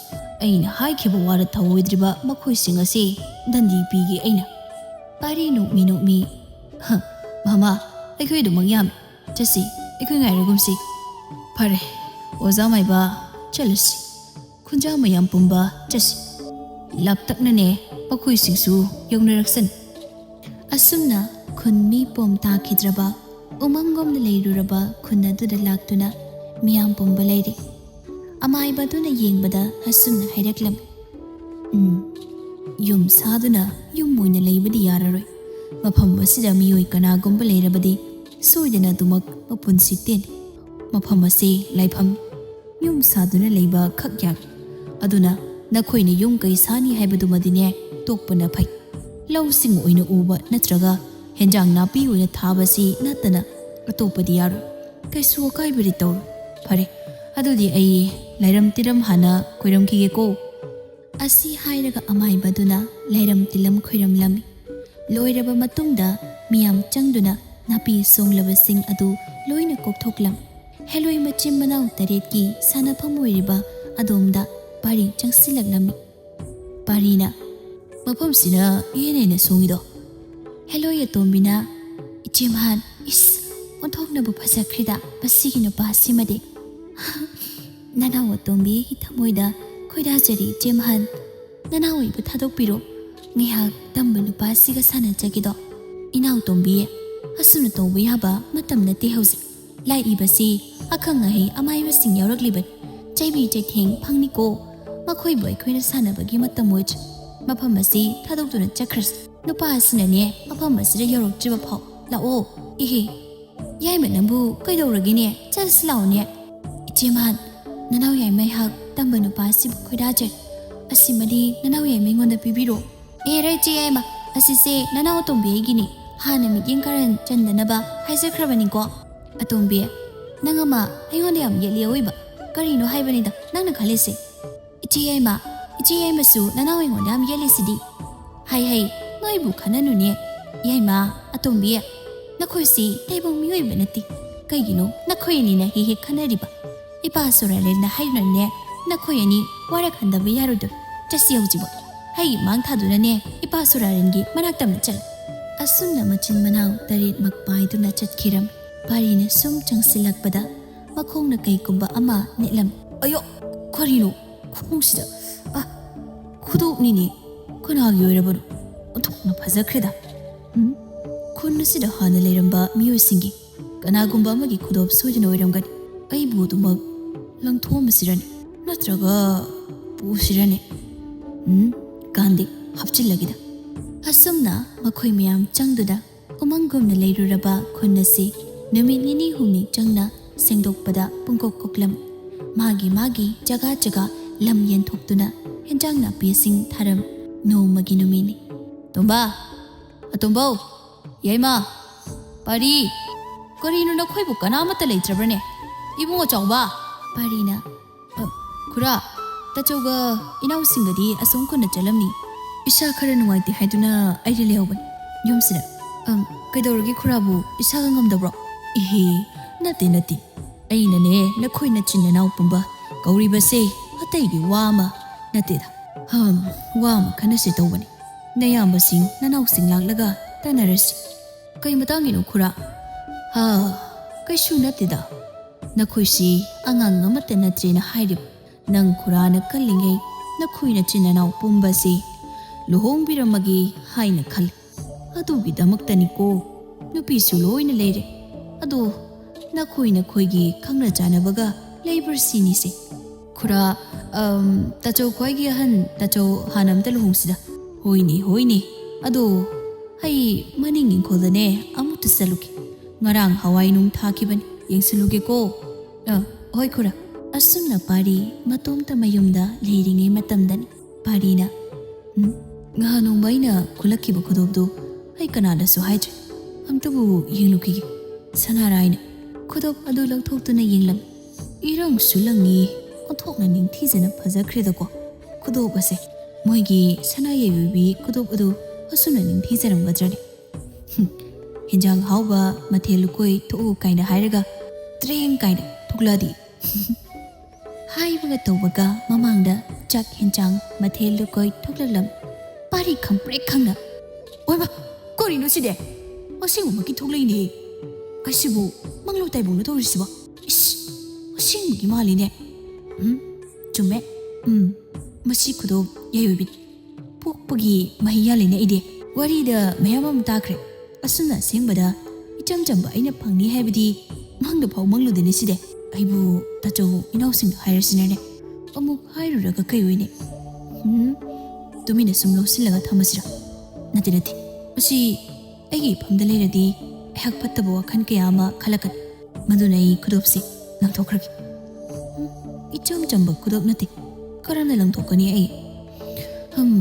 ꯑꯩꯅ ꯍꯥꯏꯈꯤꯕ ꯋꯥꯗ ꯊꯧꯑꯣꯏꯗ꯭ꯔꯤꯕ ꯃꯈꯣꯏꯁꯤꯡ ꯑꯁꯤ ꯗꯟꯗꯤ ꯄꯤꯒꯦ ꯑꯩꯅ꯫" ꯄꯥꯔꯤ ꯅꯣꯛꯃꯤ ꯅꯣꯛꯃꯤ, "ꯍ, ꯃꯃꯥ, ꯑꯩꯈꯣꯏ ꯑꯗꯨꯃꯛ ꯌꯥꯝꯃꯤ꯫ ꯆꯠꯁꯤ, ꯑꯩꯈꯣꯏ ꯉꯥꯏꯔꯒꯨꯝꯁꯤ꯫ ꯐꯔꯦ, ꯑꯣꯖꯥ ꯃꯥꯏꯕ, ꯆꯠꯂꯁꯤ꯫ ꯈꯨꯟꯖꯥ ꯃꯌꯥꯝ ꯄꯨꯝꯕ ꯆꯠꯁꯤ꯫ ꯂꯥꯞꯇꯛꯅꯅꯦ ꯃꯈꯣꯏꯁꯤꯡꯁꯨ ꯌꯧꯅꯔꯛꯁꯅꯨ꯫ ꯑꯁꯨꯝꯅ ꯈꯨꯟ ꯃꯤ ꯄꯣꯝ ꯇꯥꯈꯤꯗ꯭ꯔꯕ ꯎꯃꯪꯒꯨꯝꯅ ꯂꯩꯔꯨꯔꯕ ꯈꯨꯟ ꯑꯗꯨꯗ ꯂꯥꯛꯇꯨꯅ ꯃꯤꯌꯥꯝ ꯄꯨꯝꯕ ꯂꯩꯔꯤ꯫ ꯑꯃꯥꯏꯕ ꯑꯗꯨꯅ ꯌꯦꯡꯕꯗ ꯑꯁꯨꯝꯅ ꯍꯥꯏꯔꯛꯂꯝꯃꯤ, "ꯎꯝ, ꯌꯨꯝ ꯁꯥꯗꯨꯅ ꯌꯨꯝ ꯑꯣꯏꯅ ꯂꯩꯕꯗꯤ ꯌꯥꯔꯔꯣꯏ꯫ ꯃꯐꯝ ꯑꯁꯤꯗ ꯃꯤꯑꯣꯏ ꯀꯅꯥꯒꯨꯝꯕ ꯂꯩꯔꯕꯗꯤ ꯁꯣꯏꯗꯅ ꯑꯗꯨꯃꯛ ꯃꯄꯨꯟꯁꯤ ꯇꯦꯟꯅꯤ꯫ ꯃꯐꯝ ꯑꯁꯤ ꯂꯥꯏꯐꯝ, ꯌꯨꯝ ꯁꯥꯗꯨꯅ ꯂꯩꯕ ꯈꯛ ꯌꯥꯔꯣꯏ꯫ ꯑꯗꯨꯅ ꯅꯈꯣꯏꯅ ꯌꯨꯝ ꯀꯩ ꯁꯥꯅꯤ ꯍꯥꯏꯕꯗꯨꯃꯗꯤꯅꯦ ꯇꯣꯛꯄꯅ ꯐꯩ꯫ ꯂꯧꯁꯤꯡ ꯑꯣꯏꯅ ꯎꯕ ꯅꯠꯇ꯭ꯔꯒ ꯍꯦꯟꯖꯥꯡ ꯅꯥꯄꯤ ꯑꯣꯏꯅ ꯊꯥꯕꯁꯤ ꯅꯠꯇꯅ ꯑꯇꯣꯞꯄꯗꯤ ꯌꯥꯔꯣꯏ꯫ ꯀꯩꯁꯨ ꯑꯀꯥꯏꯕꯗꯤ ꯇꯧꯔꯣꯏ꯫ ꯐꯔꯦ, ꯑꯗꯨꯗꯤ ꯑꯩ ꯂꯥꯏꯔꯝ ꯇꯤꯂꯝ ꯍꯥꯟꯅ ꯈꯣꯏꯔꯝꯈꯤꯒꯦꯀꯣ꯫" ꯑꯁꯤ ꯍꯥꯏꯔꯒ ꯑꯃꯥꯏꯕꯗꯨꯅ ꯂꯥꯏꯔꯝ ꯇꯤꯂꯝ ꯈꯣꯏꯔꯝꯂꯝꯃꯤ꯫ ꯂꯣꯏꯔꯕ ꯃꯇꯨꯡꯗ ꯃꯤꯌꯥꯝ ꯆꯪꯗꯨꯅ ꯅꯥꯄꯤ ꯁꯣꯡꯂꯕꯁꯤꯡ ꯑꯗꯨ ꯂꯣꯏꯅ ꯀꯣꯛꯊꯣꯛꯂꯝꯃꯤ꯫ ꯍꯦꯂꯣꯏ ꯃꯆꯤꯟ ꯃꯅꯥꯎ ꯇꯔꯦꯠꯀꯤ ꯁꯥꯟꯅꯐꯝ ꯑꯣꯏꯔꯤꯕ ꯑꯗꯣꯝꯗ ꯄꯥꯔꯤ ꯆꯪꯁꯤꯜꯂꯛꯂꯝꯃꯤ꯫ ꯄꯥꯔꯤꯅ, "ꯃꯐꯝꯁꯤꯅ ꯏꯍꯦꯟ ꯍꯦꯟꯅ ꯁꯣꯡꯉꯤꯗꯣ꯫" ꯍꯦꯂꯣꯏ ꯑꯇꯣꯝꯕꯤꯅ, "ꯏꯆꯦ ꯃꯍꯥꯟ, ꯏꯁ, ꯑꯣꯟꯊꯣꯛꯅꯕꯨ ꯐꯖꯈ꯭ꯔꯦꯗ ꯃꯁꯤꯒꯤ ꯅꯨꯄꯥꯁꯤꯃꯗꯤ꯫" ꯅꯅꯥꯎ ꯑꯇꯣꯝꯕꯤ ꯑꯩꯒꯤ ꯊꯃꯣꯏꯗ ꯈꯣꯏꯗꯥꯖꯔꯤ ꯏꯆꯦ ꯃꯍꯥꯟ꯫ ꯅꯅꯥꯎ ꯑꯩꯕꯨ ꯊꯥꯗꯣꯛꯄꯤꯔꯣ꯫ ꯉꯥꯏꯍꯥꯛ ꯇꯝꯕ ꯅꯨꯄꯥꯁꯤꯒ ꯁꯥꯟꯅꯖꯒꯦꯗꯣ꯫ ꯏꯅꯥꯎ ꯇꯣꯝꯕꯤ, ꯑꯁꯨꯝꯅ ꯇꯧꯕ ꯌꯥꯕ ꯃꯇꯝ ꯅꯠꯇꯦ ꯍꯧꯖꯤꯛ꯫ ꯂꯥꯛꯏꯕꯁꯤ ꯑꯈꯪ ꯑꯍꯩ ꯑꯃꯥꯏꯕꯁꯤꯡ ꯌꯥꯎꯔꯛꯂꯤꯕꯅꯤ꯫ ꯆꯩꯕꯤ ꯆꯩꯊꯦꯡ ꯐꯪꯅꯤꯀꯣ꯫ ꯃꯈꯣꯏꯕꯨ ꯑꯩꯈꯣꯏꯅ ꯁꯥꯟꯅꯕꯒꯤ ꯃꯇꯝ ꯑꯣꯏꯗ꯭ꯔꯤ꯫ ꯃꯐꯝ ꯑꯁꯤ ꯊꯥꯗꯣꯛꯇꯨꯅ ꯆꯠꯈ꯭ꯔꯁꯤ꯫ ꯅꯨꯄꯥ ꯑꯁꯤꯅꯅꯦ ꯃꯐꯝ ꯑꯁꯤꯗ ꯌꯧꯔꯛꯇ꯭ꯔꯤꯕ ꯐꯥꯎ꯫ ꯂꯥꯛꯑꯣ꯫ ꯏꯍꯦ, ꯌꯥꯏꯃ ꯅꯪꯕꯨ ꯀꯩꯗꯧꯔꯒꯦꯅꯦ? ꯆꯠꯂꯁꯤ ꯂꯥꯛꯑꯣꯅꯦ꯫ ꯏꯆꯦ ꯃꯍꯥꯟ, ꯅꯅꯥꯎ ꯌꯥꯏꯃ ꯑꯩꯍꯥꯛ ꯇꯝꯕ ꯅꯨꯄꯥ ꯑꯁꯤꯕꯨ ꯈꯣꯏꯗꯥꯖꯩ꯫ ꯑꯁꯤꯃꯗꯤ ꯅꯅꯥꯎ ꯌꯥꯏꯃ ꯑꯩꯉꯣꯟꯗ ꯄꯤꯕꯤꯔꯣ꯫ ꯑꯦꯔꯦ ꯏꯆꯦ ꯌꯥꯏꯃ, ꯑꯁꯤꯁꯦ ꯅꯅꯥꯎ ꯑꯇꯣꯝꯕꯤ ꯑꯩꯒꯤꯅꯤ꯫ ꯍꯥꯟꯅ ꯃꯤꯠꯌꯦꯡ ꯀꯥꯔꯟ ꯆꯟꯗꯅꯕ ꯍꯥꯏꯖꯈ꯭ꯔꯕꯅꯤꯀꯣ꯫ ꯑꯇꯣꯝꯕꯤ, ꯅꯪ ꯑꯃ ꯑꯩꯉꯣꯟꯗ ꯌꯥꯝ ꯌꯦꯠꯂꯤ ꯑꯑꯣꯏꯕ꯫ ꯀꯔꯤꯅꯣ ꯍꯥꯏꯕꯅꯤꯗ ꯅꯪꯅ ꯈꯜꯂꯤꯁꯦ? ꯏꯆꯦ ꯌꯥꯏꯃ, ꯏꯆꯦ ꯌꯥꯏꯃꯁꯨ ꯅꯅꯥꯎ ꯑꯩꯉꯣꯟꯗ ꯌꯥꯝ ꯌꯦꯠꯂꯤꯁꯤꯗꯤ꯫ ꯍꯩ ꯍꯩ, ꯅꯣꯏꯕꯨ ꯈꯟꯅꯅꯨꯅꯦ꯫ ꯌꯥꯏꯃ, ꯑꯇꯣꯝꯕꯤ, ꯅꯈꯣꯏꯁꯤ ꯇꯥꯏꯕꯪ ꯃꯤꯑꯣꯏꯕ ꯅꯠꯇꯦ꯫ ꯀꯩꯒꯤꯅꯣ ꯅꯈꯣꯏ ꯑꯅꯤꯅ ꯍꯦꯛ ꯍꯦꯛ ꯈꯟꯅꯔꯤꯕ? ꯏꯄꯥ ꯁꯨꯔꯥꯔꯦꯟꯅ ꯍꯥꯏꯗꯨꯅꯅꯦ ꯅꯈꯣꯏ ꯑꯅꯤ ꯋꯥꯔꯛꯍꯟꯗꯕ ꯌꯥꯔꯣꯏꯗꯣꯏ꯫ ꯆꯠꯁꯤ ꯍꯧꯖꯤꯛꯃꯛ꯫ ꯍꯩ ꯃꯥꯡ ꯊꯥꯗꯨꯅꯅꯦ ꯏꯄꯥ ꯁꯨꯔꯥꯔꯦꯟꯒꯤ ꯃꯅꯥꯛꯇ ꯑꯃ ꯆꯠꯂꯨ꯫ ꯑꯁꯨꯝꯅ ꯃꯆꯤꯟ ꯃꯅꯥꯎ ꯇꯔꯦꯠꯃꯛ ꯄꯥꯏꯗꯨꯅ ꯆꯠꯈꯤꯔꯝꯃꯤ꯫ ꯄꯥꯔꯤꯅ ꯁꯨꯝ ꯆꯪꯁꯤꯜꯂꯛꯄꯗ ꯃꯈꯣꯡꯅ ꯀꯩꯒꯨꯝꯕ ꯑꯃ ꯅꯦꯠꯂꯝ꯫ ꯑꯌꯣ! ꯀꯔꯤꯅꯣ? ꯈꯣꯡꯁꯤꯗ꯫ ꯑ! ꯈꯨꯗꯣꯞꯅꯤꯅꯦ꯫ ꯀꯅꯥꯒꯤ ꯑꯣꯏꯔꯕꯅꯣ? ꯑꯣꯟꯊꯣꯛꯅ ꯐꯖꯈ꯭ꯔꯦꯗ꯫ ꯎꯝ? ꯈꯨꯟ ꯑꯁꯤꯗ ꯍꯥꯟꯅ ꯂꯩꯔꯝꯕ ꯃꯤꯑꯣꯏꯁꯤꯡꯒꯤ ꯀꯅꯥꯒꯨꯝꯕ ꯑꯃꯒꯤ ꯈꯨꯗꯣꯞ ꯁꯣꯏꯗꯅ ꯑꯣꯏꯔꯝꯒꯅꯤ꯫ ꯑꯩꯕꯨ ꯑꯗꯨꯃꯛ ꯂꯪꯊꯣꯛꯑꯝꯕꯁꯤꯔꯅꯤ? ꯅꯠꯇ꯭ꯔꯒ ꯄꯨꯁꯤꯔꯅꯤ? ꯎꯝ, ꯀꯥꯟꯗꯦ, ꯍꯥꯞꯆꯤꯜꯂꯒꯦꯗ꯫ ꯑꯁꯨꯝꯅ ꯃꯈꯣꯏ ꯃꯌꯥꯝ ꯆꯪꯗꯨꯅ ꯎꯃꯪꯒꯨꯝꯅ ꯂꯩꯔꯨꯔꯕ ꯈꯨꯟ ꯑꯁꯤ ꯅꯨꯃꯤꯠ ꯅꯤꯅꯤ ꯍꯨꯝꯅꯤ ꯆꯪꯅ ꯁꯦꯡꯗꯣꯛꯄꯗ ꯄꯨꯡꯀꯣꯛ ꯀꯣꯛꯂꯝ꯫ ꯃꯥꯒꯤ ꯃꯥꯒꯤ ꯖꯒꯥ ꯖꯒꯥ ꯂꯝ ꯌꯦꯟꯊꯣꯛꯇꯨꯅ ꯍꯦꯟꯖꯥꯡ ꯅꯥꯄꯤꯁꯤꯡ ꯊꯥꯔꯝ꯫ ꯅꯣꯡꯃꯒꯤ ꯅꯨꯃꯤꯠꯅꯤ꯫ "ꯇꯣꯝꯕ, ꯑꯇꯣꯝꯕꯧ, ꯌꯥꯏꯃ, ꯄꯥꯔꯤ, ꯀꯔꯤꯅꯣ ꯅꯈꯣꯏꯕꯨ ꯀꯅꯥꯃꯠꯇ ꯂꯩꯇ꯭ꯔꯕ꯭ꯔꯅꯦ? ꯏꯕꯨꯡꯉꯣ ꯆꯥꯎꯕ!" ꯄꯥꯔꯤꯅ, "ꯑ, ꯈꯨꯔꯥ, ꯇꯥꯆꯧꯒ ꯏꯅꯥꯎꯁꯤꯡꯒꯗꯤ ꯑꯁꯣꯝ ꯈꯨꯟꯗ ꯆꯠꯂꯝꯅꯤ꯫ ꯏꯁꯥ ꯈꯔ ꯅꯨꯡꯉꯥꯏꯇꯦ ꯍꯥꯏꯗꯨꯅ ꯑꯩꯗꯤ ꯂꯩꯍꯧꯕꯅꯤ ꯌꯨꯝꯁꯤꯗ꯫ ꯑꯝ, ꯀꯩꯗꯧꯔꯒꯦ ꯈꯨꯔꯥꯕꯨ? ꯏꯁꯥꯒ ꯉꯝꯗꯕ꯭ꯔꯣ?" "ꯏꯍꯦ, ꯅꯠꯇꯦ, ꯅꯠꯇꯦ꯫ ꯑꯩꯅꯅꯦ, ꯅꯈꯣꯏ ꯅꯆꯤꯟ ꯅꯅꯥꯎ ꯄꯨꯝꯕ ꯀꯧꯔꯤꯕꯁꯦ ꯑꯇꯩꯒꯤ ꯋꯥ ꯑꯃ ꯅꯠꯇꯦꯗ꯫ ꯍꯝ, ꯋꯥ ꯑꯃ ꯈꯟꯅꯁꯦ ꯇꯧꯕꯅꯤ꯫ ꯅꯌꯥꯝꯕꯁꯤꯡ, ꯅꯅꯥꯎꯁꯤꯡ ꯂꯥꯛꯂꯒ ꯇꯥꯟꯅꯔꯁꯤ꯫" "ꯀꯩ ꯃꯇꯥꯡꯒꯤꯅꯣ ꯈꯨꯔꯥ?" "ꯍꯥ, ꯀꯩꯁꯨ ꯅꯠꯇꯦꯗ꯫ ꯅꯈꯣꯏꯁꯤ ꯑꯉꯥꯡ ꯑꯃꯠꯇ ꯅꯠꯇ꯭ꯔꯦꯅ ꯍꯥꯏꯔꯤꯕ ꯅꯪ ꯈꯨꯔꯥꯅ ꯈꯜꯂꯤꯉꯩ ꯅꯈꯣꯏ ꯅꯆꯤꯟ ꯅꯅꯥꯎ ꯄꯨꯝꯕꯁꯤ ꯂꯨꯍꯣꯡꯕꯤꯔꯝꯃꯒꯦ ꯍꯥꯏꯅ ꯈꯜꯂꯤ꯫ ꯑꯗꯨꯒꯤꯗꯃꯛꯇꯅꯤꯀꯣ꯫ ꯅꯨꯄꯤꯁꯨ ꯂꯣꯏꯅ ꯂꯩꯔꯦ꯫ ꯑꯗꯣ ꯅꯈꯣꯏ ꯅꯈꯣꯏꯒꯤ ꯈꯪꯅ ꯆꯥꯟꯅꯕꯒ ꯂꯩꯕ꯭ꯔꯥ ꯁꯤꯅꯤꯁꯦ꯫" "ꯈꯨꯔꯥ, ꯑꯝ, ꯇꯥꯆꯧ ꯈ꯭ꯋꯥꯏꯒꯤ ꯑꯍꯟ ꯇꯥꯆꯧ ꯍꯥꯟꯅ ꯑꯝꯇ ꯂꯨꯍꯣꯡꯁꯤꯗ꯫" "ꯍꯣꯏꯅꯦ, ꯍꯣꯏꯅꯦ꯫ ꯑꯗꯣ ꯑꯩ ꯃꯅꯤꯡ ꯏꯪꯈꯣꯜꯗꯅꯦ ꯑꯃꯨꯛꯇ ꯆꯠꯂꯨꯒꯦ꯫ ꯉꯔꯥꯡ ꯍꯋꯥꯏ ꯅꯨꯡ ꯊꯥꯈꯤꯕꯅꯤ, ꯌꯦꯡꯁꯤꯜꯂꯨꯒꯦꯀꯣ꯫" "ꯑ, ꯍꯣꯏ ꯈꯨꯔꯥ꯫" ꯑꯁꯨꯝꯅ ꯄꯥꯔꯤ ꯃꯇꯣꯝꯇ ꯃꯌꯨꯝꯗ ꯂꯩꯔꯤꯉꯩ ꯃꯇꯝꯗꯅꯤ꯫ ꯄꯥꯔꯤꯅ, "ꯎꯝ, ꯉꯍꯥꯟ ꯅꯣꯡꯃ ꯑꯩꯅ ꯈꯨꯜꯂꯛꯈꯤꯕ ꯈꯨꯗꯣꯞꯇꯨ ꯑꯩ ꯀꯅꯥꯗꯁꯨ ꯍꯥꯏꯗ꯭ꯔꯤ꯫ ꯑꯝꯇꯕꯨ ꯌꯦꯡꯂꯨꯈꯤꯒꯦ꯫" ꯁꯅꯥꯔꯥꯏꯅ ꯈꯨꯗꯣꯞ ꯑꯗꯨ ꯂꯧꯊꯣꯛꯇꯨꯅ ꯌꯦꯡꯂꯝꯃꯤ꯫ ꯏꯔꯪꯁꯨ ꯂꯪꯉꯤ, ꯑꯣꯟꯊꯣꯛꯅ ꯅꯤꯡꯊꯤꯖꯅ ꯐꯖꯈ꯭ꯔꯦꯗꯀꯣ ꯈꯨꯗꯣꯞ ꯑꯁꯦ꯫ ꯃꯣꯏꯒꯤ ꯁꯅꯥ ꯌꯩꯕꯤ ꯈꯨꯗꯣꯞ ꯑꯗꯨ ꯑꯁꯨꯝꯅ ꯅꯤꯡꯊꯤꯖꯔꯝꯒꯗ꯭ꯔꯅꯦ? ꯍꯨꯝ, "ꯍꯤꯟꯖꯥꯡ ꯍꯥꯎꯕ, ꯃꯊꯦꯜ ꯂꯨꯀꯣꯏ ꯊꯣꯛꯎ" ꯀꯥꯏꯅ ꯍꯥꯏꯔꯒ ꯇ꯭ꯔꯦꯡ ꯀꯥꯏꯅ ꯊꯣꯛꯂꯛꯑꯗꯤ꯫ ꯍꯥꯏꯕꯒ ꯇꯧꯕꯒ ꯃꯃꯥꯡꯗ ꯆꯥꯛ ꯍꯤꯟꯖꯥꯡ ꯃꯊꯦꯜ ꯂꯨꯀꯣꯏ ꯊꯣꯛꯂꯛꯂꯝ꯫ ꯄꯥꯔꯤ ꯈꯪꯄ꯭ꯔꯦꯛ ꯈꯪꯅ, "ꯑꯣꯏꯃ, ꯀꯔꯤꯅꯣ ꯁꯤꯗꯤ? ꯑꯁꯦꯡꯕꯃꯛꯀꯤ ꯊꯣꯛꯂꯛꯏꯅꯦ!" ꯑꯁꯤꯕꯨ ꯃꯪꯂꯣ ꯇꯥꯏꯕꯪꯂꯣ ꯇꯧꯔꯤꯁꯤꯕꯣ? ꯏꯁ, ꯑꯁꯦꯡꯕꯒꯤ ꯃꯥꯜꯂꯤꯅꯦ꯫ ꯎꯝ, ꯆꯨꯝꯃꯦ꯫ ꯎꯝ, ꯃꯁꯤ ꯈꯨꯗꯣꯞ ꯌꯥꯏꯑꯣꯏꯕꯤꯅꯤ꯫ ꯄꯣꯛꯄꯒꯤ ꯃꯍꯩ ꯌꯥꯜꯂꯤꯅꯦ ꯑꯩꯗꯤ꯫ ꯋꯥꯔꯤꯗ ꯃꯌꯥꯝ ꯑꯃ ꯇꯥꯈ꯭ꯔꯦ꯫ ꯑꯁꯨꯝꯅ ꯑꯁꯦꯡꯕꯗ ꯏꯆꯝ ꯆꯝꯕ ꯑꯩꯅ ꯐꯪꯅꯤ ꯍꯥꯏꯕꯗꯤ ꯃꯪꯗ ꯐꯥꯎ ꯃꯪꯂꯨꯗꯦꯅꯦ ꯁꯤꯗꯤ꯫ ꯑꯩꯕꯨ ꯇꯥꯆꯧ ꯏꯅꯥꯎꯁꯤꯡꯗ ꯍꯥꯏꯔꯁꯤꯅꯅꯦ꯫ ꯑꯃꯨꯛ ꯍꯥꯏꯔꯨꯔꯒ ꯀꯩ ꯑꯣꯏꯅꯤ? ꯎꯝ, ꯇꯨꯃꯤꯟꯅ ꯁꯨꯝ ꯂꯧꯁꯤꯜꯂꯒ ꯊꯝꯃꯁꯤꯔꯥ? ꯅꯠꯇꯦ, ꯅꯠꯇꯦ꯫ ꯃꯁꯤ ꯑꯩꯒꯤ ꯏꯐꯝꯗ ꯂꯩꯔꯗꯤ ꯑꯩꯍꯥꯛ ꯐꯠꯇꯕ ꯋꯥꯈꯜ ꯀꯌꯥ ꯑꯃ ꯈꯜꯂꯛꯀꯅꯤ꯫ ꯃꯗꯨꯅ ꯑꯩ ꯈꯨꯗꯣꯞꯁꯤ ꯂꯪꯊꯣꯛꯈ꯭ꯔꯒꯦ꯫ ꯎꯝ, ꯏꯆꯝ ꯆꯝꯕ ꯈꯨꯗꯣꯞ ꯅꯠꯇꯦ꯫ ꯀꯔꯝꯅ ꯂꯪꯊꯣꯛꯀꯅꯤ ꯑꯩ? ꯍꯝ,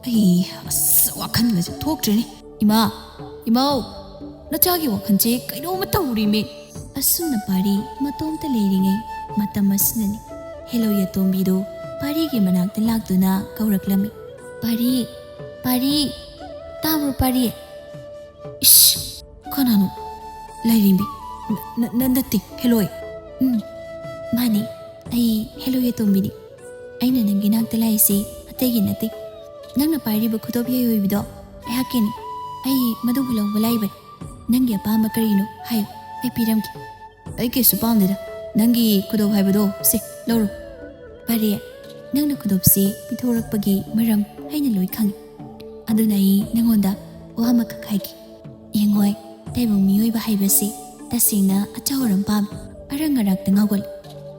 ꯑꯩ ꯑꯁ ꯋꯥꯈꯜꯒꯁꯦ ꯊꯣꯛꯇ꯭ꯔꯦꯅꯦ꯫ ꯏꯃꯥ, ꯏꯃꯥꯎ, ꯅꯆꯥꯒꯤ ꯋꯥꯈꯜꯁꯦ ꯀꯩꯅꯣꯝꯃ ꯇꯧꯔꯤꯃꯦ꯫ ꯑꯁꯨꯝꯅ ꯄꯥꯔꯤ ꯃꯇꯣꯝꯇ ꯂꯩꯔꯤꯉꯩ ꯃꯇꯝ ꯑꯁꯤꯗꯅꯤ ꯍꯦꯂꯣꯏ ꯑꯇꯣꯝꯕꯤꯗꯨ ꯄꯥꯔꯤꯒꯤ ꯃꯅꯥꯛꯇ ꯂꯥꯛꯇꯨꯅ ꯀꯧꯔꯛꯂꯝꯃꯤ꯫ "ꯄꯥꯔꯤ, ꯄꯥꯔꯤ, ꯇꯥꯕ꯭ꯔꯣ ꯄꯥꯔꯤ?" "ꯏꯁ, ꯀꯅꯥꯅꯣ? ꯂꯥꯏꯔꯦꯝꯕꯤ? ꯅ-, ꯅ-, ꯅ-, ꯅꯠꯇꯦ, ꯍꯦꯂꯣꯏ꯫ ꯎꯝ, ꯃꯥꯅꯦ, ꯑꯩ ꯍꯦꯂꯣꯏ ꯑꯇꯣꯝꯕꯤꯅꯤ꯫ ꯑꯩꯅ ꯅꯪꯒꯤ ꯅꯥꯛꯇ ꯂꯥꯛꯏꯁꯦ ꯑꯇꯩꯒꯤ ꯅꯠꯇꯦ꯫ ꯅꯪꯅ ꯄꯥꯏꯔꯤꯕ ꯈꯨꯗꯣꯞ ꯌꯥꯏꯑꯣꯏꯕꯤꯗꯣ ꯑꯩꯍꯥꯛꯀꯤꯅꯤ꯫ ꯑꯩ ꯃꯗꯨꯕꯨ ꯂꯧꯕ ꯂꯥꯛꯏꯕꯅꯤ꯫ ꯅꯪꯒꯤ ꯑꯄꯥꯝꯕ ꯀꯔꯤꯅꯣ ꯍꯥꯏꯌꯨ, ꯑꯩ ꯄꯤꯔꯝꯒꯦ꯫" "ꯑꯩ ꯀꯩꯁꯨ ꯄꯥꯝꯗꯦꯗ꯫ ꯅꯪꯒꯤ ꯈꯨꯗꯣꯞ ꯍꯥꯏꯕꯗꯣ ꯁꯦ, ꯂꯧꯔꯣ꯫" "ꯄꯥꯔꯤ, ꯅꯪꯅ ꯈꯨꯗꯣꯞꯁꯦ ꯄꯤꯊꯣꯔꯛꯄꯒꯤ ꯃꯔꯝ ꯑꯩꯅ ꯂꯣꯏ ꯈꯪꯉꯤ꯫ ꯑꯗꯨꯅ ꯑꯩ ꯅꯪꯉꯣꯟꯗ ꯋꯥ ꯑꯃꯈꯛ ꯍꯥꯏꯒꯦ꯫ ꯌꯦꯡꯉꯣꯏ, ꯇꯥꯏꯕꯪ ꯃꯤꯑꯣꯏꯕ ꯍꯥꯏꯕꯁꯤ ꯇꯁꯦꯡꯅ ꯑꯆꯥꯎ ꯑꯔꯝ ꯄꯥꯝꯃꯤ꯫ ꯑꯔꯪ ꯑꯔꯥꯛꯇ ꯉꯥꯎꯒꯜꯂꯤ꯫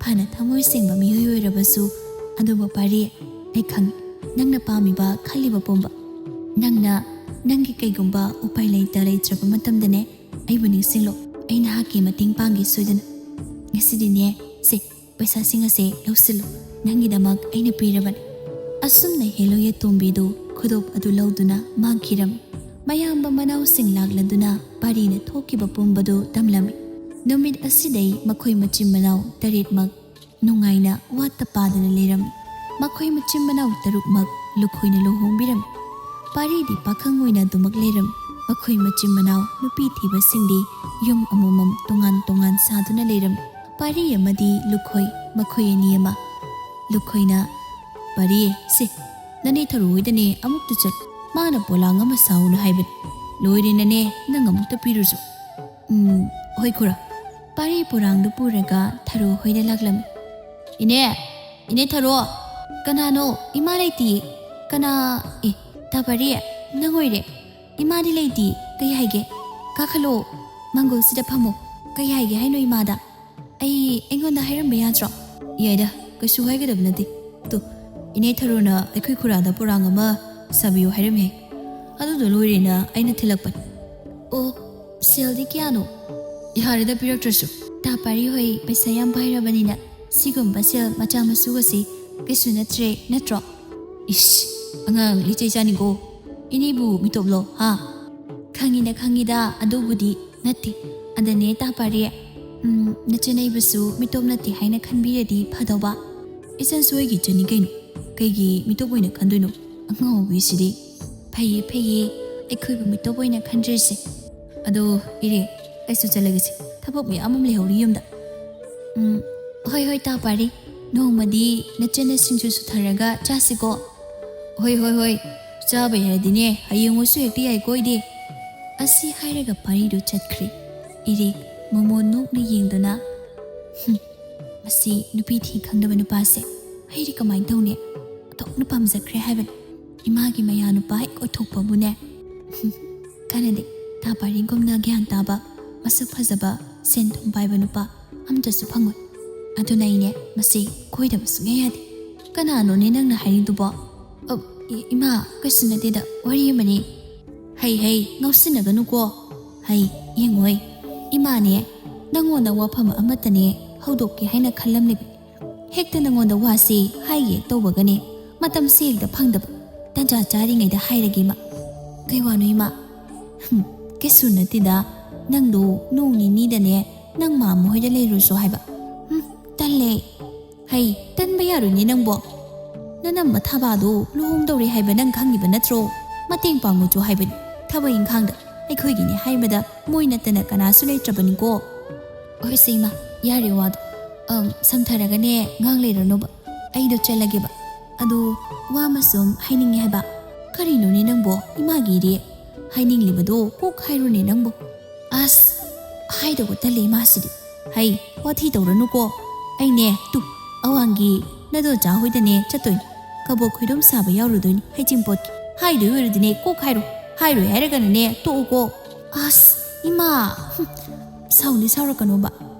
ꯐꯅ ꯊꯃꯣꯏ ꯁꯦꯡꯕ ꯃꯤꯑꯣꯏ ꯑꯣꯏꯔꯕꯁꯨ, ꯑꯗꯨꯕꯨ ꯄꯥꯔꯤ, ꯑꯩ ꯈꯪꯉꯤ ꯅꯪꯅ ꯄꯥꯝꯃꯤꯕ, ꯈꯜꯂꯤꯕ ꯄꯨꯝꯕ꯫ ꯅꯪꯅ, ꯅꯪꯒꯤ ꯀꯩꯒꯨꯝꯕ ꯎꯄꯥꯏ ꯂꯩꯇ ꯂꯩꯇ꯭ꯔꯕ ꯃꯇꯝꯗꯅꯦ, ꯑꯩꯕꯨ ꯅꯤꯡꯁꯤꯡꯂꯣ꯫ ꯑꯩ ꯅꯍꯥꯛꯀꯤ ꯃꯇꯦꯡ ꯄꯥꯡꯒꯦ ꯁꯣꯏꯗꯅ꯫ ꯉꯁꯤꯗꯤꯅꯦ, ꯁꯦ, ꯄꯩꯁꯥꯁꯤꯡ ꯑꯁꯦ ꯂꯧꯁꯤꯜꯂꯨ꯫ ꯅꯪꯒꯤꯗꯃꯛ ꯑꯩꯅ ꯄꯤꯔꯕꯅꯤ꯫" ꯑꯁꯨꯝꯅ ꯍꯦꯂꯣꯏ ꯑꯇꯣꯝꯕꯤꯗꯨ ꯈꯨꯗꯣꯞ ꯑꯗꯨ ꯂꯧꯗꯨꯅ ꯃꯥꯡꯈꯤꯔꯝꯃꯤ꯫ ꯃꯌꯥꯝꯕ ꯃꯅꯥꯎꯁꯤꯡ ꯂꯥꯛꯂꯗꯨꯅ ꯄꯥꯔꯤꯅ ꯊꯣꯛꯈꯤꯕ ꯄꯨꯝꯕꯗꯨ ꯇꯝꯂꯝꯃꯤ꯫ ꯅꯨꯃꯤꯠ ꯑꯁꯤꯗꯩ ꯃꯈꯣꯏ ꯃꯆꯤꯟ ꯃꯅꯥꯎ ꯇꯔꯦꯠꯃꯛ ꯅꯨꯡꯉꯥꯏꯅ ꯋꯥꯠꯇ ꯄꯥꯗꯅ ꯂꯩꯔꯝꯃꯤ꯫ ꯃꯈꯣꯏ ꯃꯆꯤꯟ ꯃꯅꯥꯎ ꯇꯔꯨꯛꯃꯛ ꯂꯨꯈꯣꯏꯅ ꯂꯨꯍꯣꯡꯕꯤꯔꯝꯃꯤ꯫ ꯄꯥꯔꯤꯗꯤ ꯄꯥꯈꯪ ꯑꯣꯏꯅ ꯑꯗꯨꯃꯛ ꯂꯩꯔꯝꯃꯤ꯫ ꯃꯈꯣꯏ ꯃꯆꯤꯟ ꯃꯅꯥꯎ ꯅꯨꯄꯤ ꯊꯤꯕꯁꯤꯡꯗꯤ ꯌꯨꯝ ꯑꯃꯃꯝ ꯇꯣꯉꯥꯟ ꯇꯣꯉꯥꯟ ꯁꯥꯗꯨꯅ ꯂꯩꯔꯝꯃꯤ꯫ ꯄꯥꯔꯤ ꯑꯃꯗꯤ ꯂꯨꯈꯣꯏ, ꯃꯈꯣꯏ ꯑꯅꯤ ꯑꯃ꯫ ꯂꯨꯈꯣꯏꯅ, "ꯄꯥꯔꯤ, ꯁꯦ, ꯅꯅꯦ ꯊꯔꯨ ꯍꯣꯏꯗꯅꯦ ꯑꯃꯨꯛꯇ ꯆꯠ꯫ ꯃꯥꯅ ꯄꯣꯂꯥꯡ ꯑꯃ ꯁꯥꯎꯅ ꯍꯥꯏꯕꯅꯤ꯫ ꯂꯣꯏꯔꯦ ꯅꯅꯦ, ꯅꯪ ꯑꯃꯨꯛꯇ ꯄꯤꯔꯨꯆꯣ꯫" "ꯎꯝ, "ꯍꯣꯏ ꯈꯨꯔꯥ"꯫ ꯄꯥꯔꯤ ꯄꯣꯔꯥꯡꯗꯨ ꯄꯨꯔꯒ ꯊꯔꯣ ꯍꯣꯏꯗ ꯂꯥꯛꯂꯝꯃꯤ꯫ "ꯏꯅꯦ, ꯏꯅꯦ ꯊꯔꯣ!" "ꯀꯅꯥꯅꯣ? ꯏꯃꯥ ꯂꯩꯇꯤꯌꯦ"꯫ "ꯀꯅꯥ? ꯑꯦ, ꯇꯥ ꯄꯥꯔꯤ, ꯅꯪ ꯑꯣꯏꯔꯦ꯫ ꯏꯃꯥꯗꯤ ꯂꯩꯇꯤꯌꯦ꯫ ꯀꯩ ꯍꯥꯏꯒꯦ? ꯀꯥꯈꯠꯂꯣ, ꯃꯥꯡꯒꯣꯜꯁꯤꯗ ꯐꯝꯃꯣ꯫ ꯀꯩ ꯍꯥꯏꯒꯦ ꯍꯥꯏꯅꯣ ꯏꯃꯥꯗ? ꯑꯩ, ꯑꯩꯉꯣꯟꯗ ꯍꯥꯏꯔꯝꯕ ꯌꯥꯗ꯭ꯔꯣ?" "ꯌꯥꯏꯗ, ꯀꯩꯁꯨ ꯍꯥꯏꯒꯗꯕ ꯅꯠꯇꯦ꯫ ꯇꯨ, ꯏꯅꯦ ꯊꯔꯣꯅ ꯑꯩꯈꯣꯏ ꯈꯨꯔꯥꯗ ꯄꯣꯔꯥꯡ ꯑꯃ ꯁꯥꯕꯤꯌꯨ ꯍꯥꯏꯔꯝꯃꯦ꯫ ꯑꯗꯨꯗꯣ ꯂꯣꯏꯔꯦꯅ ꯑꯩꯅ ꯊꯤꯜꯂꯛꯄꯅꯤ"꯫ "ꯑꯣ, ꯁꯦꯜꯗꯤ ꯀꯌꯥꯅꯣ?" "ꯌꯥꯔꯦꯗ, ꯄꯤꯔꯛꯇ꯭ꯔꯁꯨ꯫ ꯇꯥ ꯄꯥꯔꯤ ꯍꯣꯏ ꯄꯩꯁꯥ ꯌꯥꯝ ꯄꯥꯏꯔꯕꯅꯤꯅ ꯁꯤꯒꯨꯝꯕ ꯁꯦꯜ ꯃꯆꯥ ꯃꯁꯨꯒꯁꯤ ꯀꯩꯁꯨ ꯅꯠꯇ꯭ꯔꯦ, ꯅꯠꯇ꯭ꯔꯣ?" "ꯏꯁ, ꯑꯉꯥꯡ ꯂꯤꯆꯩ ꯆꯥꯅꯤꯀꯣ꯫ ꯏꯅꯦꯕꯨ ꯃꯤꯇꯣꯞꯂꯣ, ꯍꯥ?" "ꯈꯪꯉꯤꯗ, ꯈꯪꯉꯤꯗ, ꯑꯗꯨꯕꯨꯗꯤ ꯅꯠꯇꯦ꯫ ꯑꯗꯅꯦ ꯇꯥ ꯄꯥꯔꯤ, ꯎꯝ, ꯅꯆꯦꯅꯩꯕꯁꯨ ꯃꯤꯇꯣꯞ ꯅꯠꯇꯦ ꯍꯥꯏꯅ ꯈꯟꯕꯤꯔꯗꯤ ꯐꯗꯧꯕ꯫ ꯏꯆꯟꯁꯨ ꯑꯩꯒꯤ ꯏꯆꯟꯅꯤ ꯀꯩꯅꯣ꯫ ꯀꯩꯒꯤ ꯃꯤꯇꯣꯞ ꯑꯣꯏꯅ ꯈꯟꯗꯣꯏꯅꯣ? ꯑꯉꯥꯎꯕꯤꯁꯤꯗꯤ꯫ ꯐꯩꯌꯦ, ꯐꯩꯌꯦ, ꯑꯩꯈꯣꯏꯕꯨ ꯃꯤꯇꯣꯞ ꯑꯣꯏꯅ ꯈꯟꯗ꯭ꯔꯤꯁꯦ꯫ ꯑꯗꯣ ꯏꯔꯦ, ꯑꯩꯁꯨ ꯆꯠꯂꯒꯦꯁꯦ꯫ ꯊꯕꯛ ꯃꯌꯥꯝ ꯑꯃ ꯂꯩꯍꯧꯔꯤ ꯌꯨꯝꯗ"꯫ "ꯎꯝ, ꯍꯣꯏ, ꯍꯣꯏ, ꯇꯥ ꯄꯥꯔꯤ, ꯅꯣꯡꯃꯗꯤ ꯅꯆꯟꯅ ꯁꯤꯡꯖꯨ ꯁꯨꯊꯔꯒ ꯆꯥꯁꯤꯀꯣ"꯫ "ꯍꯣꯏ, ꯍꯣꯏ, ꯍꯣꯏ, ꯆꯥꯕꯩ ꯍꯥꯏꯔꯗꯤꯅꯦ, ꯍꯌꯦꯡ ꯑꯣꯏꯁꯨ ꯍꯦꯛꯇ ꯌꯥꯏꯀꯣ ꯑꯩꯗꯤ"꯫ ꯑꯁꯤ ꯍꯥꯏꯔꯒ ꯄꯥꯔꯤꯗꯨ ꯆꯠꯈ꯭ꯔꯦ꯫ ꯏꯔꯦ ꯃꯣꯃꯣꯟ ꯅꯣꯛꯅ ꯌꯦꯡꯗꯨꯅ, "ꯍꯨꯝ, ꯃꯁꯤ ꯅꯨꯄꯤ ꯊꯤ ꯈꯪꯗꯕ ꯅꯨꯄꯥꯁꯦ ꯑꯩꯗꯤ ꯀꯃꯥꯏꯅ ꯇꯧꯅꯤ? ꯑꯣꯟꯊꯣꯛꯅ ꯄꯥꯝꯖꯈ꯭ꯔꯦ ꯍꯥꯏꯕꯅꯤ꯫ ꯏꯃꯥꯒꯤ ꯃꯌꯥ ꯅꯨꯄꯥ ꯍꯦꯛ ꯑꯣꯏꯊꯣꯛꯄꯕꯨꯅꯦ꯫ ꯍꯨꯝ, ꯀꯥꯟꯅꯗꯦ, ꯇꯥ ꯄꯥꯔꯤꯒꯨꯝꯅ ꯒ꯭ꯌꯥꯟ ꯇꯥꯕ, ꯃꯁꯛ ꯐꯖꯕ, ꯁꯦꯟ ꯊꯨꯝ ꯄꯥꯏꯕ ꯅꯨꯄꯥ ꯑꯝꯇꯁꯨ ꯐꯪꯉꯣꯏ꯫ ꯑꯗꯨꯅ ꯑꯩꯅꯦ ꯃꯁꯤ ꯀꯣꯏꯗꯕ ꯁꯨꯡꯌꯥ ꯌꯥꯗꯦ"꯫ "ꯀꯅꯥꯅꯣꯅꯦ ꯅꯪꯅ ꯍꯥꯏꯔꯤꯗꯨꯕꯣ?" "ꯑ, ꯏ-, ꯏꯃꯥ, ꯀꯩꯁꯨ ꯅꯠꯇꯦꯗ, ꯋꯥꯔꯤ ꯑꯃꯅꯤ"꯫ "ꯍꯩ, ꯍꯩ, ꯉꯥꯎꯁꯤꯟꯅꯒꯅꯨꯀꯣ꯫ ꯍꯩ, ꯌꯦꯡꯉꯣꯏ, ꯏꯃꯥꯅꯦ ꯅꯪꯉꯣꯟꯗ ꯋꯥꯐꯝ ꯑꯃꯠꯇꯅꯦ ꯍꯧꯗꯣꯛꯀꯦ ꯍꯥꯏꯅ ꯈꯜꯂꯝꯂꯤꯕꯅꯤ꯫ ꯍꯦꯛꯇ ꯅꯪꯉꯣꯟꯗ ꯋꯥꯁꯦ ꯍꯥꯏꯒꯦ ꯇꯧꯕꯒꯅꯦ, ꯃꯇꯝꯁꯦ ꯍꯦꯛꯇ ꯐꯪꯗꯕ꯫ ꯇꯟꯖꯥ ꯆꯥꯔꯤꯉꯩꯗ ꯍꯥꯏꯔꯒꯦ, ꯏꯃꯥ"꯫ "ꯀꯩ ꯋꯥꯅꯣ, ꯏꯃꯥ?" "ꯍꯨꯝ, ꯀꯩꯁꯨ ꯅꯠꯇꯦꯗ꯫ ꯅꯪꯗꯣ ꯅꯣꯡ ꯅꯤꯅꯤꯗꯅꯦ ꯅꯪ ꯃꯥꯝꯃ ꯍꯣꯏꯗ ꯂꯩꯔꯨꯁꯣ ꯍꯥꯏꯕ"꯫ "ꯍꯨꯝ, ꯇꯜꯂꯦ"꯫ "ꯍꯩ, ꯇꯟꯕ ꯌꯥꯔꯣꯏꯅꯦ ꯅꯪꯕꯣ꯫ ꯅꯅꯝꯃ ꯊꯥꯕꯥꯗꯣ ꯂꯨꯍꯣꯡꯗꯧꯔꯦ ꯍꯥꯏꯕ ꯅꯪ ꯈꯪꯉꯤꯕ ꯅꯠꯇ꯭ꯔꯣ? ꯃꯇꯦꯡ ꯄꯥꯡꯉꯨꯆꯣ ꯍꯥꯏꯕꯅꯤ꯫ ꯊꯕꯛ ꯏꯪꯈꯥꯡꯗ ꯑꯩꯈꯣꯏꯒꯤꯅꯦ ꯍꯥꯏꯕꯗ ꯃꯣꯏ ꯅꯠꯇꯅ ꯀꯅꯥꯁꯨ ꯂꯩꯇ꯭ꯔꯕꯅꯤꯀꯣ"꯫ "ꯍꯣꯏꯁꯦ ꯏꯃꯥ, ꯌꯥꯔꯦ ꯋꯥꯗꯣ꯫ ꯑꯝ, ꯁꯝꯊꯔꯒꯅꯦ ꯉꯥꯡ ꯂꯩꯔꯅꯣꯕ꯫ ꯑꯩꯗꯣ ꯆꯠꯂꯒꯦꯕ꯫ ꯑꯗꯣ ꯋꯥ ꯑꯃ ꯁꯨꯝ ꯍꯥꯏꯅꯤꯡꯉꯦ ꯍꯥꯏꯕ"꯫ "ꯀꯔꯤꯅꯣꯅꯦ ꯅꯪꯕꯣ? ꯏꯃꯥꯒꯤꯗꯤ ꯍꯥꯏꯅꯤꯡꯂꯤꯕꯗꯣ ꯀꯣꯛ ꯍꯥꯏꯔꯣꯅꯦ ꯅꯪꯕꯣ"꯫ "ꯑꯁ"꯫ ꯍꯥꯏꯗꯧꯕ ꯇꯜꯂꯦ ꯏꯃꯥꯁꯤꯗꯤ꯫ ꯍꯩ, ꯋꯥꯊꯤ ꯇꯧꯔꯅꯨꯀꯣ꯫ ꯑꯩꯅꯦ ꯇꯨ ꯑꯋꯥꯡꯒꯤ ꯅꯗꯣꯆꯥ ꯍꯣꯏꯗꯅꯦ ꯆꯠꯇꯣꯏꯅꯤ꯫ ꯀꯕꯣꯛ ꯈꯣꯏꯗꯣꯝ ꯁꯥꯕ ꯌꯥꯎꯔꯨꯗꯣꯏꯅꯤ ꯍꯩꯖꯤꯡꯄꯣꯠꯀꯤ꯫ ꯍꯥꯏꯗꯣꯏ ꯑꯣꯏꯔꯗꯤꯅꯦ ꯀꯣꯛ ꯍꯥꯏꯔꯣ꯫ ꯍꯥꯏꯔꯣꯏ ꯍꯥꯏꯔꯒꯅꯅꯦ ꯇꯣꯛꯎꯀꯣ꯫ ꯑꯁ ꯏꯃꯥ, ꯍꯨꯝ, ꯁꯥꯎꯅꯤ ꯁꯥꯎꯔꯛꯀꯅꯣꯕ꯫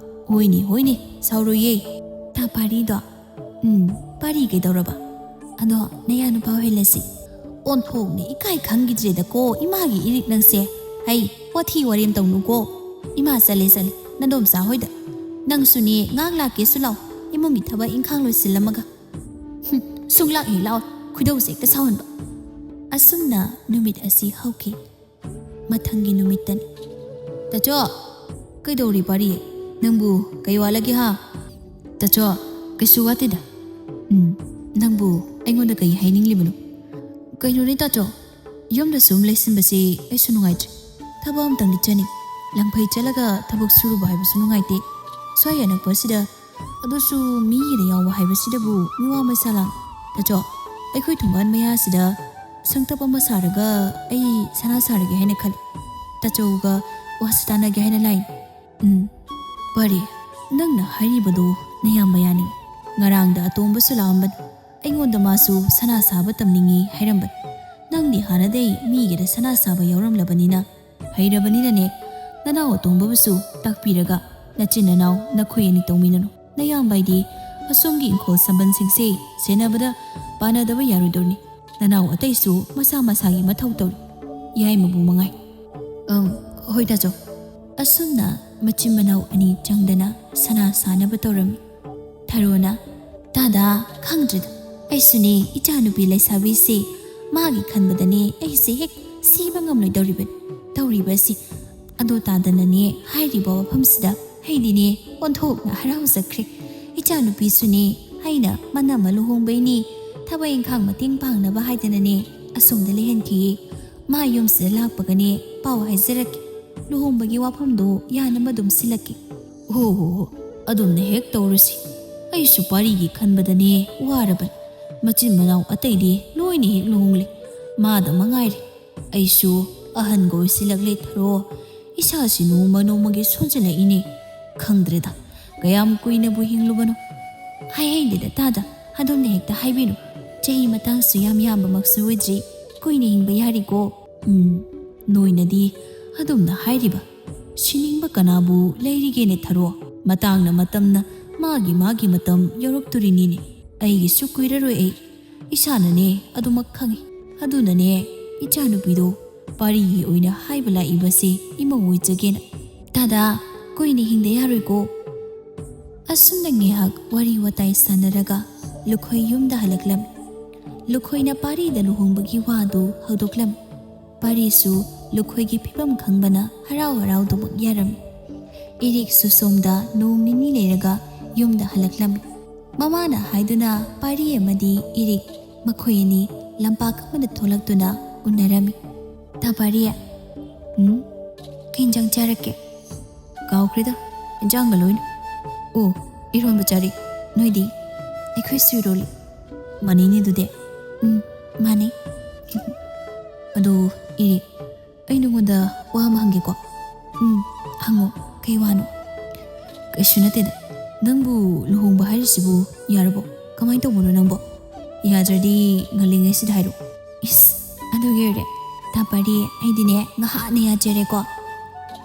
ꯍꯣꯏꯅꯦ ꯍꯣꯏꯅꯦ, ꯁꯥꯎꯔꯣꯏꯌꯦ꯫ ꯇꯥ ꯄꯥꯔꯤꯗꯣ꯫ ꯎꯝ, ꯄꯥꯔꯤ ꯀꯩꯗꯧꯔꯕ? ꯑꯗꯣ ꯅꯌꯥ ꯅꯨꯄꯥ ꯑꯣꯏꯍꯜꯂꯁꯤ꯫ ꯑꯣꯟꯊꯣꯛꯅ ꯏꯀꯥꯏ ꯈꯪꯈꯤꯗ꯭ꯔꯦꯗꯀꯣ ꯏꯃꯥꯒꯤ ꯏꯔꯤꯛ ꯅꯪꯁꯦ꯫ ꯍꯩ, ꯋꯥꯊꯤ ꯋꯥꯔꯦꯝ ꯇꯧꯅꯨꯀꯣ꯫ ꯏꯃꯥ ꯆꯠꯂꯦ ꯆꯠꯂꯦ ꯅꯗꯣꯝꯆꯥ ꯍꯣꯏꯗ꯫ ꯅꯪꯁꯨꯅꯦ ꯉꯥꯏꯍꯥꯛ ꯂꯥꯛꯀꯦꯁꯨ ꯂꯥꯛꯑꯣ, ꯏꯃꯨꯡꯒꯤ ꯊꯕꯛ ꯏꯪꯈꯥꯡ ꯂꯣꯏꯁꯤꯜꯂꯝꯃꯒ꯫ ꯍꯨꯝ, ꯁꯨꯡꯂꯥꯛ ꯍꯦꯛ ꯂꯥꯛꯑꯣ, ꯈꯣꯏꯗꯧꯁꯦ ꯍꯦꯛꯇ ꯁꯥꯎꯍꯟꯕ꯫ ꯑꯁꯨꯝꯅ ꯅꯨꯃꯤꯠ ꯑꯁꯤ ꯍꯧꯈꯤ꯫ ꯃꯊꯪꯒꯤ ꯅꯨꯃꯤꯠꯇꯅꯤ꯫ ꯇꯥꯆꯣ, ꯀꯩꯗꯧꯔꯤ ꯄꯥꯔꯤ? ꯅꯪꯕꯨ ꯀꯩ ꯋꯥꯠꯂꯒꯦ ꯍꯥ? ꯇꯥꯆꯣ, ꯀꯩꯁꯨ ꯋꯥꯠꯇꯦꯗ꯫ ꯎꯝ, ꯅꯪꯕꯨ ꯑꯩꯉꯣꯟꯗ ꯀꯩ ꯍꯥꯏꯅꯤꯡꯂꯤꯕꯅꯣ? ꯀꯩꯅꯣꯅꯦ ꯇꯥꯆꯣ, ꯌꯨꯝꯗ ꯁꯨꯝ ꯂꯩꯁꯤꯟꯕꯁꯤ ꯑꯩꯁꯨ ꯅꯨꯡꯉꯥꯏꯇ꯭ꯔꯦ꯫ ꯊꯕꯛ ꯑꯝꯇꯪꯗꯤ ꯆꯠꯅꯤꯡ꯫ ꯂꯪꯐꯩ ꯆꯠꯂꯒ ꯊꯕꯛ ꯁꯨꯔꯨꯕ ꯍꯥꯏꯕꯁꯨ ꯅꯨꯡꯉꯥꯏꯇꯦ꯫ ꯁ꯭ꯋꯥꯏ ꯑꯅꯛꯄꯁꯤꯗ ꯑꯗꯨꯁꯨ ꯃꯤꯒꯤꯗ ꯌꯥꯎꯕ ꯍꯥꯏꯕꯁꯤꯗꯕꯨ ꯃꯤꯋꯥ ꯃꯩꯁꯥ ꯂꯥꯡ꯫ ꯇꯥꯆꯣ, ꯑꯩꯈꯣꯏ ꯊꯣꯡꯒꯥꯟ ꯃꯌꯥꯁꯤꯗ ꯁꯪꯇꯞ ꯑꯃ ꯁꯥꯔꯒ ꯑꯩ ꯁꯅꯥ ꯁꯥꯔꯒꯦ ꯍꯥꯏꯅ ꯈꯜꯂꯤ꯫ ꯇꯥꯆꯧꯒ ꯋꯥꯁꯨ ꯇꯥꯟꯅꯒꯦ ꯍꯥꯏꯅ ꯂꯥꯛꯏ꯫ ꯎꯝ, ꯄꯥꯔꯤ, ꯅꯪꯅ ꯍꯥꯏꯔꯤꯕꯗꯨ ꯅꯌꯥꯝꯕ ꯌꯥꯅꯤꯡꯉꯤ꯫ ꯉꯔꯥꯡꯗ ꯑꯇꯣꯝꯕꯁꯨ ꯂꯥꯛꯑꯝꯕꯅꯤ꯫ ꯑꯩꯉꯣꯟꯗ ꯃꯥꯁꯨ ꯁꯅꯥ ꯁꯥꯕ ꯇꯝꯅꯤꯡꯉꯤ ꯍꯥꯏꯔꯝꯕꯅꯤ꯫ ꯅꯪꯗꯤ ꯍꯥꯟꯅꯗꯩ ꯃꯤꯒꯤꯗ ꯁꯅꯥ ꯁꯥꯕ ꯌꯥꯎꯔꯝꯂꯕꯅꯤꯅ ꯍꯩꯔꯕꯅꯤꯅꯅꯦ, ꯅꯅꯥꯎ ꯑꯇꯣꯝꯕꯕꯨꯁꯨ ꯇꯥꯛꯄꯤꯔꯒ ꯅꯆꯤꯟ ꯅꯅꯥꯎ ꯅꯈꯣꯏ ꯑꯅꯤ ꯇꯧꯃꯤꯟꯅꯅꯨ꯫ ꯅꯌꯥꯝꯕ ꯍꯥꯏꯗꯤ ꯑꯁꯣꯝꯒꯤ ꯏꯪꯈꯣꯜ ꯁꯝꯕꯟꯁꯤꯡꯁꯦ ꯁꯦꯟꯅꯕꯗ ꯄꯥꯟꯅꯗꯕ ꯌꯥꯔꯣꯏꯗꯧꯔꯤꯅꯤ꯫ ꯅꯅꯥꯎ ꯑꯇꯩꯁꯨ ꯃꯁꯥ ꯃꯁꯥꯒꯤ ꯃꯊꯧ ꯇꯧꯔꯤ꯫ ꯌꯥꯏꯃꯕꯨ ꯃꯉꯥꯏ꯫ ꯑꯪ, ꯍꯣꯏ ꯇꯥꯆꯧ꯫ ꯑꯁꯨꯝꯅ ꯃꯆꯤꯟ ꯃꯅꯥꯎ ꯑꯅꯤ ꯆꯪꯗꯅ ꯁꯅꯥ ꯁꯥꯅꯕ ꯇꯧꯔꯝꯃꯤ꯫ ꯊꯔꯣꯅ, "ꯇꯥꯗ, ꯈꯪꯗ꯭ꯔꯦꯗ꯫ ꯑꯩꯁꯨꯅꯦ ꯏꯆꯥꯅꯨꯄꯤ ꯂꯩꯁꯥꯕꯤꯁꯦ ꯃꯥꯒꯤ ꯈꯟꯕꯗꯅꯦ ꯑꯩꯁꯦ ꯍꯦꯛ ꯁꯤꯕ ꯉꯝꯂꯣꯏꯗꯧꯔꯤꯕꯅꯤ ꯇꯧꯔꯤꯕ ꯑꯁꯤ꯫ ꯑꯗꯣ ꯇꯥꯗꯅꯅꯦ ꯍꯥꯏꯔꯤꯕ ꯋꯥꯐꯝꯁꯤꯗ ꯑꯩꯗꯤꯅꯦ ꯑꯣꯟꯊꯣꯛꯅ ꯍꯔꯥꯎꯖꯈ꯭ꯔꯦ꯫ ꯏꯆꯥꯅꯨꯄꯤꯁꯨꯅꯦ ꯑꯩꯅ ꯃꯅꯝꯃ ꯂꯨꯍꯣꯡꯕꯩꯅꯦ ꯊꯕꯛ ꯏꯪꯈꯥꯡ ꯃꯇꯦꯡ ꯄꯥꯡꯅꯕ ꯍꯥꯏꯗꯅꯅꯦ ꯑꯁꯣꯝꯗ ꯂꯩꯍꯟꯈꯤꯌꯦ꯫ ꯃꯥ ꯌꯨꯝꯁꯤꯗ ꯂꯥꯛꯄꯒꯅꯦ ꯄꯥꯎ ꯍꯥꯏꯖꯔꯛꯀꯦ꯫ ꯂꯨꯍꯣꯡꯕꯒꯤ ꯋꯥꯐꯝꯗꯣ ꯌꯥꯅꯕ ꯑꯗꯨꯝ ꯁꯤꯜꯂꯛꯀꯦ꯫" "ꯍꯣ ꯍꯣ ꯍꯣ, ꯑꯗꯨꯝꯅ ꯍꯦꯛ ꯇꯧꯔꯁꯤ꯫ ꯑꯩꯁꯨ ꯄꯥꯔꯤꯒꯤ ꯈꯟꯕꯗꯅꯦ ꯋꯥꯔꯕꯅꯤ꯫ ꯃꯆꯤꯟ ꯃꯅꯥꯎ ꯑꯇꯩꯗꯤ ꯂꯣꯏꯅ ꯍꯦꯛ ꯂꯨꯍꯣꯡꯂꯦ꯫ ꯃꯥꯗ ꯃꯉꯥꯏꯔꯦ꯫ ꯑꯩꯁꯨ ꯑꯍꯟꯒ ꯑꯣꯏꯁꯤꯜꯂꯛꯂꯦ ꯊꯔꯣ꯫ ꯏꯁꯥꯁꯤ ꯅꯣꯡꯃ ꯅꯣꯡꯃꯒꯤ ꯁꯣꯟꯖꯜꯂꯛꯏꯅꯦ꯫ ꯈꯪꯗ꯭ꯔꯦꯗ, ꯀꯌꯥꯝ ꯀꯨꯏꯅꯕꯨ ꯍꯤꯡꯂꯨꯕꯅꯣ꯫ ꯍꯥꯏꯍꯩꯗꯦꯗ ꯇꯥꯗ, ꯑꯗꯣꯝꯅ ꯍꯦꯛꯇ ꯍꯥꯏꯕꯤꯔꯨ꯫ ꯆꯍꯤ ꯃꯇꯥꯡꯁꯨ ꯌꯥꯝ ꯌꯥꯝꯕꯃꯛꯁꯨ ꯑꯣꯏꯗ꯭ꯔꯤ꯫ ꯀꯨꯏꯅ ꯍꯤꯡꯕ ꯌꯥꯔꯤꯀꯣ꯫ ꯎꯝ, ꯅꯣꯏꯅꯗꯤ ꯑꯗꯣꯝꯅ ꯍꯥꯏꯔꯤꯕ꯫ ꯁꯤꯅꯤꯡꯕ ꯀꯅꯥꯕꯨ ꯂꯩꯔꯤꯒꯦꯅꯦ ꯊꯔꯣ? ꯃꯇꯥꯡꯅ ꯃꯇꯝꯅ ꯃꯥꯒꯤ ꯃꯥꯒꯤ ꯃꯇꯝ ꯌꯧꯔꯛꯇꯣꯔꯤꯅꯤꯅꯦ꯫ ꯑꯩꯒꯤꯁꯨ ꯀꯨꯏꯔꯔꯣꯏ ꯑꯩ꯫ ꯏꯁꯥꯅꯅꯦ ꯑꯗꯨꯃꯛ ꯈꯪꯏ꯫ ꯑꯗꯨꯅꯅꯦ ꯏꯆꯥꯅꯨꯄꯤꯗꯣ ꯄꯥꯔꯤꯒꯤ ꯑꯣꯏꯅ ꯍꯥꯏꯕ ꯂꯥꯛꯏꯕꯁꯦ ꯏꯃꯧ ꯑꯣꯏꯖꯒꯦꯅ꯫ ꯇꯥꯗ, ꯀꯨꯏꯅ ꯍꯤꯡꯗ ꯌꯥꯔꯣꯏꯀꯣ꯫ ꯑꯁꯨꯝꯅ ꯉꯥꯏꯍꯥꯛ ꯋꯥꯔꯤ ꯋꯥꯇꯥꯏ ꯁꯥꯟꯅꯔꯒ ꯂꯨꯈꯣꯏ ꯌꯨꯝꯗ ꯍꯜꯂꯛꯂꯝꯃꯤ꯫ ꯂꯨꯈꯣꯏꯅ ꯄꯥꯔꯤꯗ ꯂꯨꯍꯣꯡꯕꯒꯤ ꯋꯥꯗꯨ ꯍꯧꯗꯣꯛꯂꯝꯃꯤ꯫ ꯄꯥꯔꯤꯁꯨ ꯂꯨꯈꯣꯏꯒꯤ ꯐꯤꯕꯝ ꯈꯪꯕꯅ ꯍꯔꯥꯎ ꯍꯔꯥꯎꯗꯨꯃꯛ ꯌꯥꯔꯝꯃꯤ꯫ ꯏꯔꯤꯛꯁꯨ ꯁꯣꯝꯗ ꯅꯣꯡ ꯅꯤꯅꯤ ꯂꯩꯔꯒ ꯌꯨꯝꯗ ꯍꯜꯂꯛꯂꯝꯃꯤ꯫ ꯃꯃꯥꯅ ꯍꯥꯏꯗꯨꯅ ꯄꯥꯔꯤ ꯑꯃꯗꯤ ꯏꯔꯤꯛ ꯃꯈꯣꯏ ꯑꯅꯤ ꯂꯝꯄꯥꯛ ꯑꯃꯗ ꯊꯣꯛꯂꯛꯇꯨꯅ ꯎꯅꯔꯝꯃꯤ꯫ ꯇꯥ ꯄꯥꯔꯤ, ꯎꯝ? ꯀꯩ ꯏꯟꯖꯥꯡ ꯆꯥꯔꯛꯀꯦ? ꯀꯥꯎꯈ꯭ꯔꯦꯗ, ꯏꯟꯖꯥꯡꯒ ꯂꯣꯏꯅ꯫ ꯑꯣ, ꯏꯔꯣꯟꯕ ꯆꯥꯔꯤ꯫ ꯅꯣꯏꯗꯤ? ꯑꯩꯈꯣꯏꯁꯨ ꯏꯔꯣꯜꯂꯤ꯫ ꯃꯥꯟꯅꯩꯅꯦ ꯑꯗꯨꯗꯤ꯫ ꯎꯝ, ꯃꯥꯟꯅꯩ꯫ ꯑꯗꯣ, ꯏꯔꯤꯛ, ꯑꯩ ꯅꯉꯣꯟꯗ ꯋꯥ ꯑꯃ ꯍꯪꯒꯦꯀꯣ꯫ ꯎꯝ, ꯍꯪꯉꯣ꯫ ꯀꯩ ꯋꯥꯅꯣ? ꯀꯩꯁꯨ ꯅꯠꯇꯦꯗ꯫ ꯅꯪꯕꯨ ꯂꯨꯍꯣꯡꯕ ꯍꯥꯏꯔꯤꯁꯤꯕꯨ ꯌꯥꯔꯕꯣ? ꯀꯃꯥꯏꯅ ꯇꯧꯕꯅꯣ ꯅꯪꯕꯣ? ꯌꯥꯗ꯭ꯔꯗꯤ ꯉꯜꯂꯤꯉꯩꯁꯤꯗ ꯍꯥꯏꯔꯛꯑꯣ꯫ ꯏꯁ, ꯑꯗꯨꯒꯤ ꯑꯣꯏꯔꯦ꯫ ꯇꯥ ꯄꯥꯔꯤ, ꯑꯩꯗꯤꯅꯦ ꯉꯍꯥꯟꯅ ꯌꯥꯖꯔꯦꯀꯣ꯫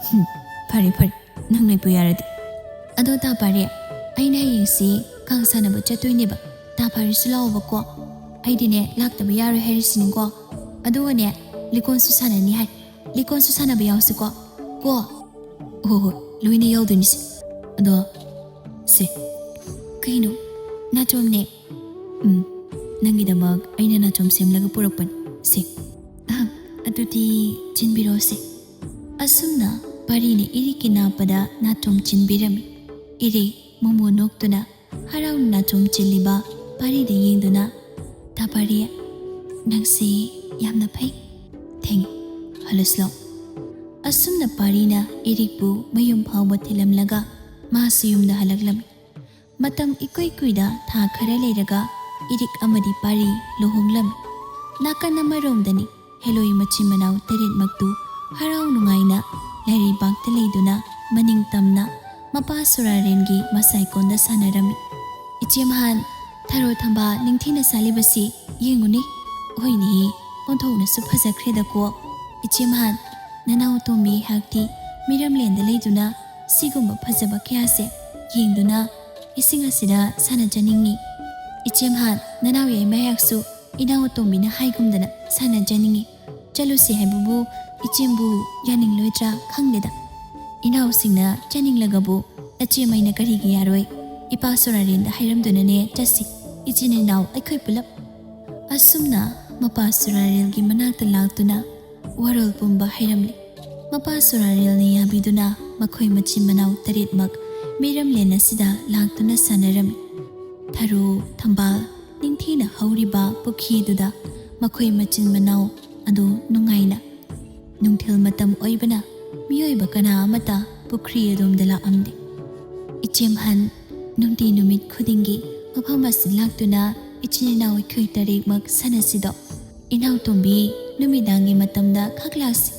ꯍꯨꯝ, ꯐꯔꯦ ꯐꯔꯦ, ꯅꯪ ꯂꯩꯕꯨ ꯌꯥꯔꯗꯤ꯫ ꯑꯗꯣ ꯇꯥ ꯄꯥꯔꯤ, ꯑꯩꯅ ꯍꯌꯦꯡꯁꯤ ꯀꯥꯡ ꯁꯥꯟꯅꯕ ꯆꯠꯇꯣꯏꯅꯦꯕ꯫ ꯇꯥ ꯄꯥꯔꯤꯁꯨ ꯂꯥꯛꯑꯣꯕꯀꯣ꯫ ꯑꯩꯗꯤꯅꯦ ꯂꯥꯛꯇꯕ ꯌꯥꯔꯣꯏ ꯍꯥꯏꯔꯤꯁꯤꯅꯤꯀꯣ꯫ ꯑꯗꯨꯒꯅꯦ ꯂꯤꯀꯣꯟꯁꯨ ꯁꯥꯟꯅꯅꯤ ꯍꯥꯏ꯫ ꯂꯤꯀꯣꯟꯁꯨ ꯁꯥꯟꯅꯕ ꯌꯥꯎꯁꯤꯀꯣ꯫ ꯀꯣ? ꯍꯣ ꯍꯣꯏ, ꯂꯣꯏꯅ ꯌꯥꯎꯗꯣꯏꯅꯤꯁꯦ꯫ ꯑꯗꯣ ꯁꯦ, ꯀꯩꯅꯣ? ꯅꯥꯆꯣꯝꯅꯦ꯫ ꯎꯝ, ꯅꯪꯒꯤꯗꯃꯛ ꯑꯩꯅ ꯅꯥꯆꯣꯝ ꯁꯦꯝꯂꯒ ꯄꯨꯔꯛꯄꯅꯤ꯫ ꯁꯦ꯫ ꯑꯍꯝ, ꯑꯗꯨꯗꯤ ꯆꯤꯟꯕꯤꯔꯣꯁꯦ꯫ ꯑꯁꯨꯝꯅ ꯄꯥꯔꯤꯅ ꯏꯔꯤꯛꯀꯤ ꯅꯥꯞꯄꯗ ꯅꯥꯆꯣꯝ ꯆꯤꯟꯕꯤꯔꯝꯃꯤ꯫ ꯏꯔꯤꯛ ꯃꯣꯃꯣ ꯅꯣꯛꯇꯨꯅ ꯍꯔꯥꯎꯅ ꯅꯥꯆꯣꯝ ꯆꯤꯜꯂꯤꯕ ꯄꯥꯔꯤꯗ ꯌꯦꯡꯗꯨꯅ, "ꯇꯥ ꯄꯥꯔꯤ, ꯅꯪꯁꯤ ꯌꯥꯝꯅ ꯐꯩ꯫ ꯊꯦꯡꯉꯦ, ꯍꯜꯂꯁꯤ ꯂꯥꯎ꯫" ꯑꯁꯨꯝꯅ ꯄꯥꯔꯤꯅ ꯏꯔꯤꯛꯄꯨ ꯃꯌꯨꯝ ꯐꯥꯎꯕ ꯊꯤꯜꯂꯝꯂꯒ ꯃꯥꯁꯨ ꯌꯨꯝꯗ ꯍꯜꯂꯛꯂꯝꯃꯤ꯫ ꯃꯇꯝ ꯏꯀꯨꯏ ꯀꯨꯏꯗ ꯊꯥ ꯈꯔ ꯂꯩꯔꯒ ꯏꯔꯤꯛ ꯑꯃꯗꯤ ꯄꯥꯔꯤ ꯂꯨꯍꯣꯡꯂꯝꯃꯤ꯫ ꯅꯥꯀꯟ ꯑꯃꯔꯣꯝꯗꯅꯤ ꯍꯦꯂꯣꯏ ꯃꯆꯤꯟ ꯃꯅꯥꯎ ꯇꯔꯦꯠꯃꯛꯇꯨ ꯍꯔꯥꯎ ꯅꯨꯡꯉꯥꯏꯅ ꯂꯥꯏꯔꯩꯕꯥꯛꯇ ꯂꯩꯗꯨꯅ ꯃꯅꯤꯡ ꯇꯝꯅ ꯃꯄꯥ ꯁꯨꯔꯥꯔꯦꯟꯒꯤ ꯃꯁꯥꯏꯀꯣꯟꯗ ꯁꯥꯟꯅꯔꯝꯃꯤ꯫ "ꯏꯆꯦꯝꯍꯥꯟ, ꯊꯔꯣ ꯊꯝꯕꯥꯜ ꯅꯤꯡꯊꯤꯅ ꯁꯥꯠꯂꯤꯕꯁꯤ ꯌꯦꯡꯉꯨꯅꯦ꯫ ꯍꯣꯏꯅꯦ, ꯑꯣꯟꯊꯣꯛꯅꯁꯨ ꯐꯖꯈ꯭ꯔꯦꯗꯀꯣ꯫ ꯏꯆꯦꯝꯍꯥꯟ, ꯅꯅꯥꯎ ꯇꯣꯝꯕꯤ ꯑꯩꯍꯥꯛꯇꯤ ꯃꯤꯔꯝꯂꯦꯟꯗ ꯂꯩꯗꯨꯅ ꯁꯤꯒꯨꯝꯕ ꯐꯖꯕ ꯀꯌꯥꯁꯦ ꯌꯦꯡꯗꯨꯅ ꯏꯁꯤꯡ ꯑꯁꯤꯗ ꯁꯥꯟꯅꯖꯅꯤꯡꯉꯤ꯫ ꯏꯆꯦꯝꯍꯥꯟ, ꯅꯅꯥꯎ ꯌꯥꯏꯃ ꯑꯩꯍꯥꯛꯁꯨ ꯏꯅꯥꯎ ꯑꯇꯣꯝꯕꯤꯅ ꯍꯥꯏꯒꯨꯝꯗꯅ ꯁꯥꯟꯅꯖꯅꯤꯡꯉꯤ꯫ ꯆꯠꯂꯨꯁꯤ ꯍꯥꯏꯕꯕꯨ ꯏꯆꯦꯝꯕꯨ ꯌꯥꯅꯤꯡꯂꯣꯏꯗ꯭ꯔꯥ ꯈꯪꯗꯦꯗ꯫ ꯏꯅꯥꯎꯁꯤꯡꯅ ꯆꯠꯅꯤꯡꯂꯒꯕꯨ ꯅꯆꯦꯃꯩꯅ ꯀꯔꯤꯒꯤ ꯌꯥꯔꯣꯏ? ꯏꯄꯥ ꯁꯣꯔꯥꯔꯦꯟꯗ ꯍꯥꯏꯔꯝꯗꯨꯅꯅꯦ ꯆꯠꯁꯤ, ꯏꯆꯤꯟ ꯏꯅꯥꯎ ꯑꯩꯈꯣꯏ ꯄꯨꯂꯞ"꯫ ꯑꯁꯨꯝꯅ ꯃꯄꯥ ꯁꯨꯔꯥꯔꯦꯜꯒꯤ ꯃꯅꯥꯛꯇ ꯂꯥꯛꯇꯨꯅ ꯋꯥꯔꯣꯜ ꯄꯨꯝꯕ ꯍꯥꯏꯔꯝꯂꯤ꯫ ꯃꯄꯥ ꯁꯨꯔꯥꯔꯦꯜꯅ ꯌꯥꯕꯤꯗꯨꯅ ꯃꯈꯣꯏ ꯃꯆꯤꯟ ꯃꯅꯥꯎ ꯇꯔꯦꯠꯃꯛ ꯃꯤꯔꯝꯂꯦꯟ ꯑꯁꯤꯗ ꯂꯥꯛꯇꯨꯅ ꯁꯥꯟꯅꯔꯝꯃꯤ꯫ ꯊꯔꯣ ꯊꯝꯕꯥꯜ ꯅꯤꯡꯊꯤꯅ ꯍꯧꯔꯤꯕ ꯄꯨꯈ꯭ꯔꯤ ꯑꯗꯨꯗ ꯃꯈꯣꯏ ꯃꯆꯤꯟ ꯃꯅꯥꯎ ꯑꯗꯨ ꯅꯨꯡꯉꯥꯏꯅ, ꯅꯨꯡꯊꯤꯜ ꯃꯇꯝ ꯑꯣꯏꯕꯅ ꯃꯤꯑꯣꯏꯕ ꯀꯅꯥ ꯑꯃꯠꯇ ꯄꯨꯈ꯭ꯔꯤ ꯑꯗꯣꯝꯗ ꯂꯥꯛꯂꯝꯗꯦ꯫ "ꯏꯆꯦꯝꯍꯟ, ꯅꯨꯡꯇꯤ ꯅꯨꯃꯤꯠ ꯈꯨꯗꯤꯡꯒꯤ ꯃꯐꯝ ꯑꯁꯤ ꯂꯥꯛꯇꯨꯅ ꯏꯆꯤꯟ ꯏꯅꯥꯎ ꯑꯩꯈꯣꯏ ꯇꯔꯦꯠꯃꯛ ꯁꯥꯟꯅꯁꯤꯗꯣ꯫ ꯏꯅꯥꯎ ꯇꯣꯝꯕꯤ, ꯅꯨꯃꯤꯗꯥꯡꯒꯤ ꯃꯇꯝꯗ ꯈꯛ ꯂꯥꯛꯁꯤ,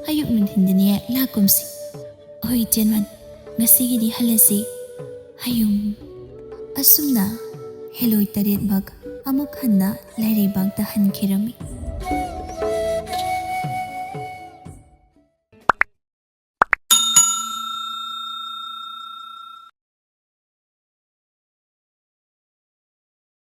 ꯑꯌꯨꯛ ꯅꯨꯡꯊꯤꯟꯗꯅꯦ ꯂꯥꯛꯀꯨꯝꯁꯤ"꯫ "ꯍꯣꯏ ꯏꯆꯦꯝꯍꯟ, ꯉꯁꯤꯒꯤꯗꯤ ꯍꯜꯂꯁꯤ꯫ ꯍꯌꯨꯝ"꯫ ꯑꯁꯨꯝꯅ ꯍꯦꯂꯣꯏ ꯇꯔꯦꯠꯃꯛ ꯑꯃꯨꯛ ꯍꯟꯅ ꯂꯥꯏꯔꯩꯕꯥꯛꯇ ꯍꯟꯈꯤꯔꯝꯃꯤ꯫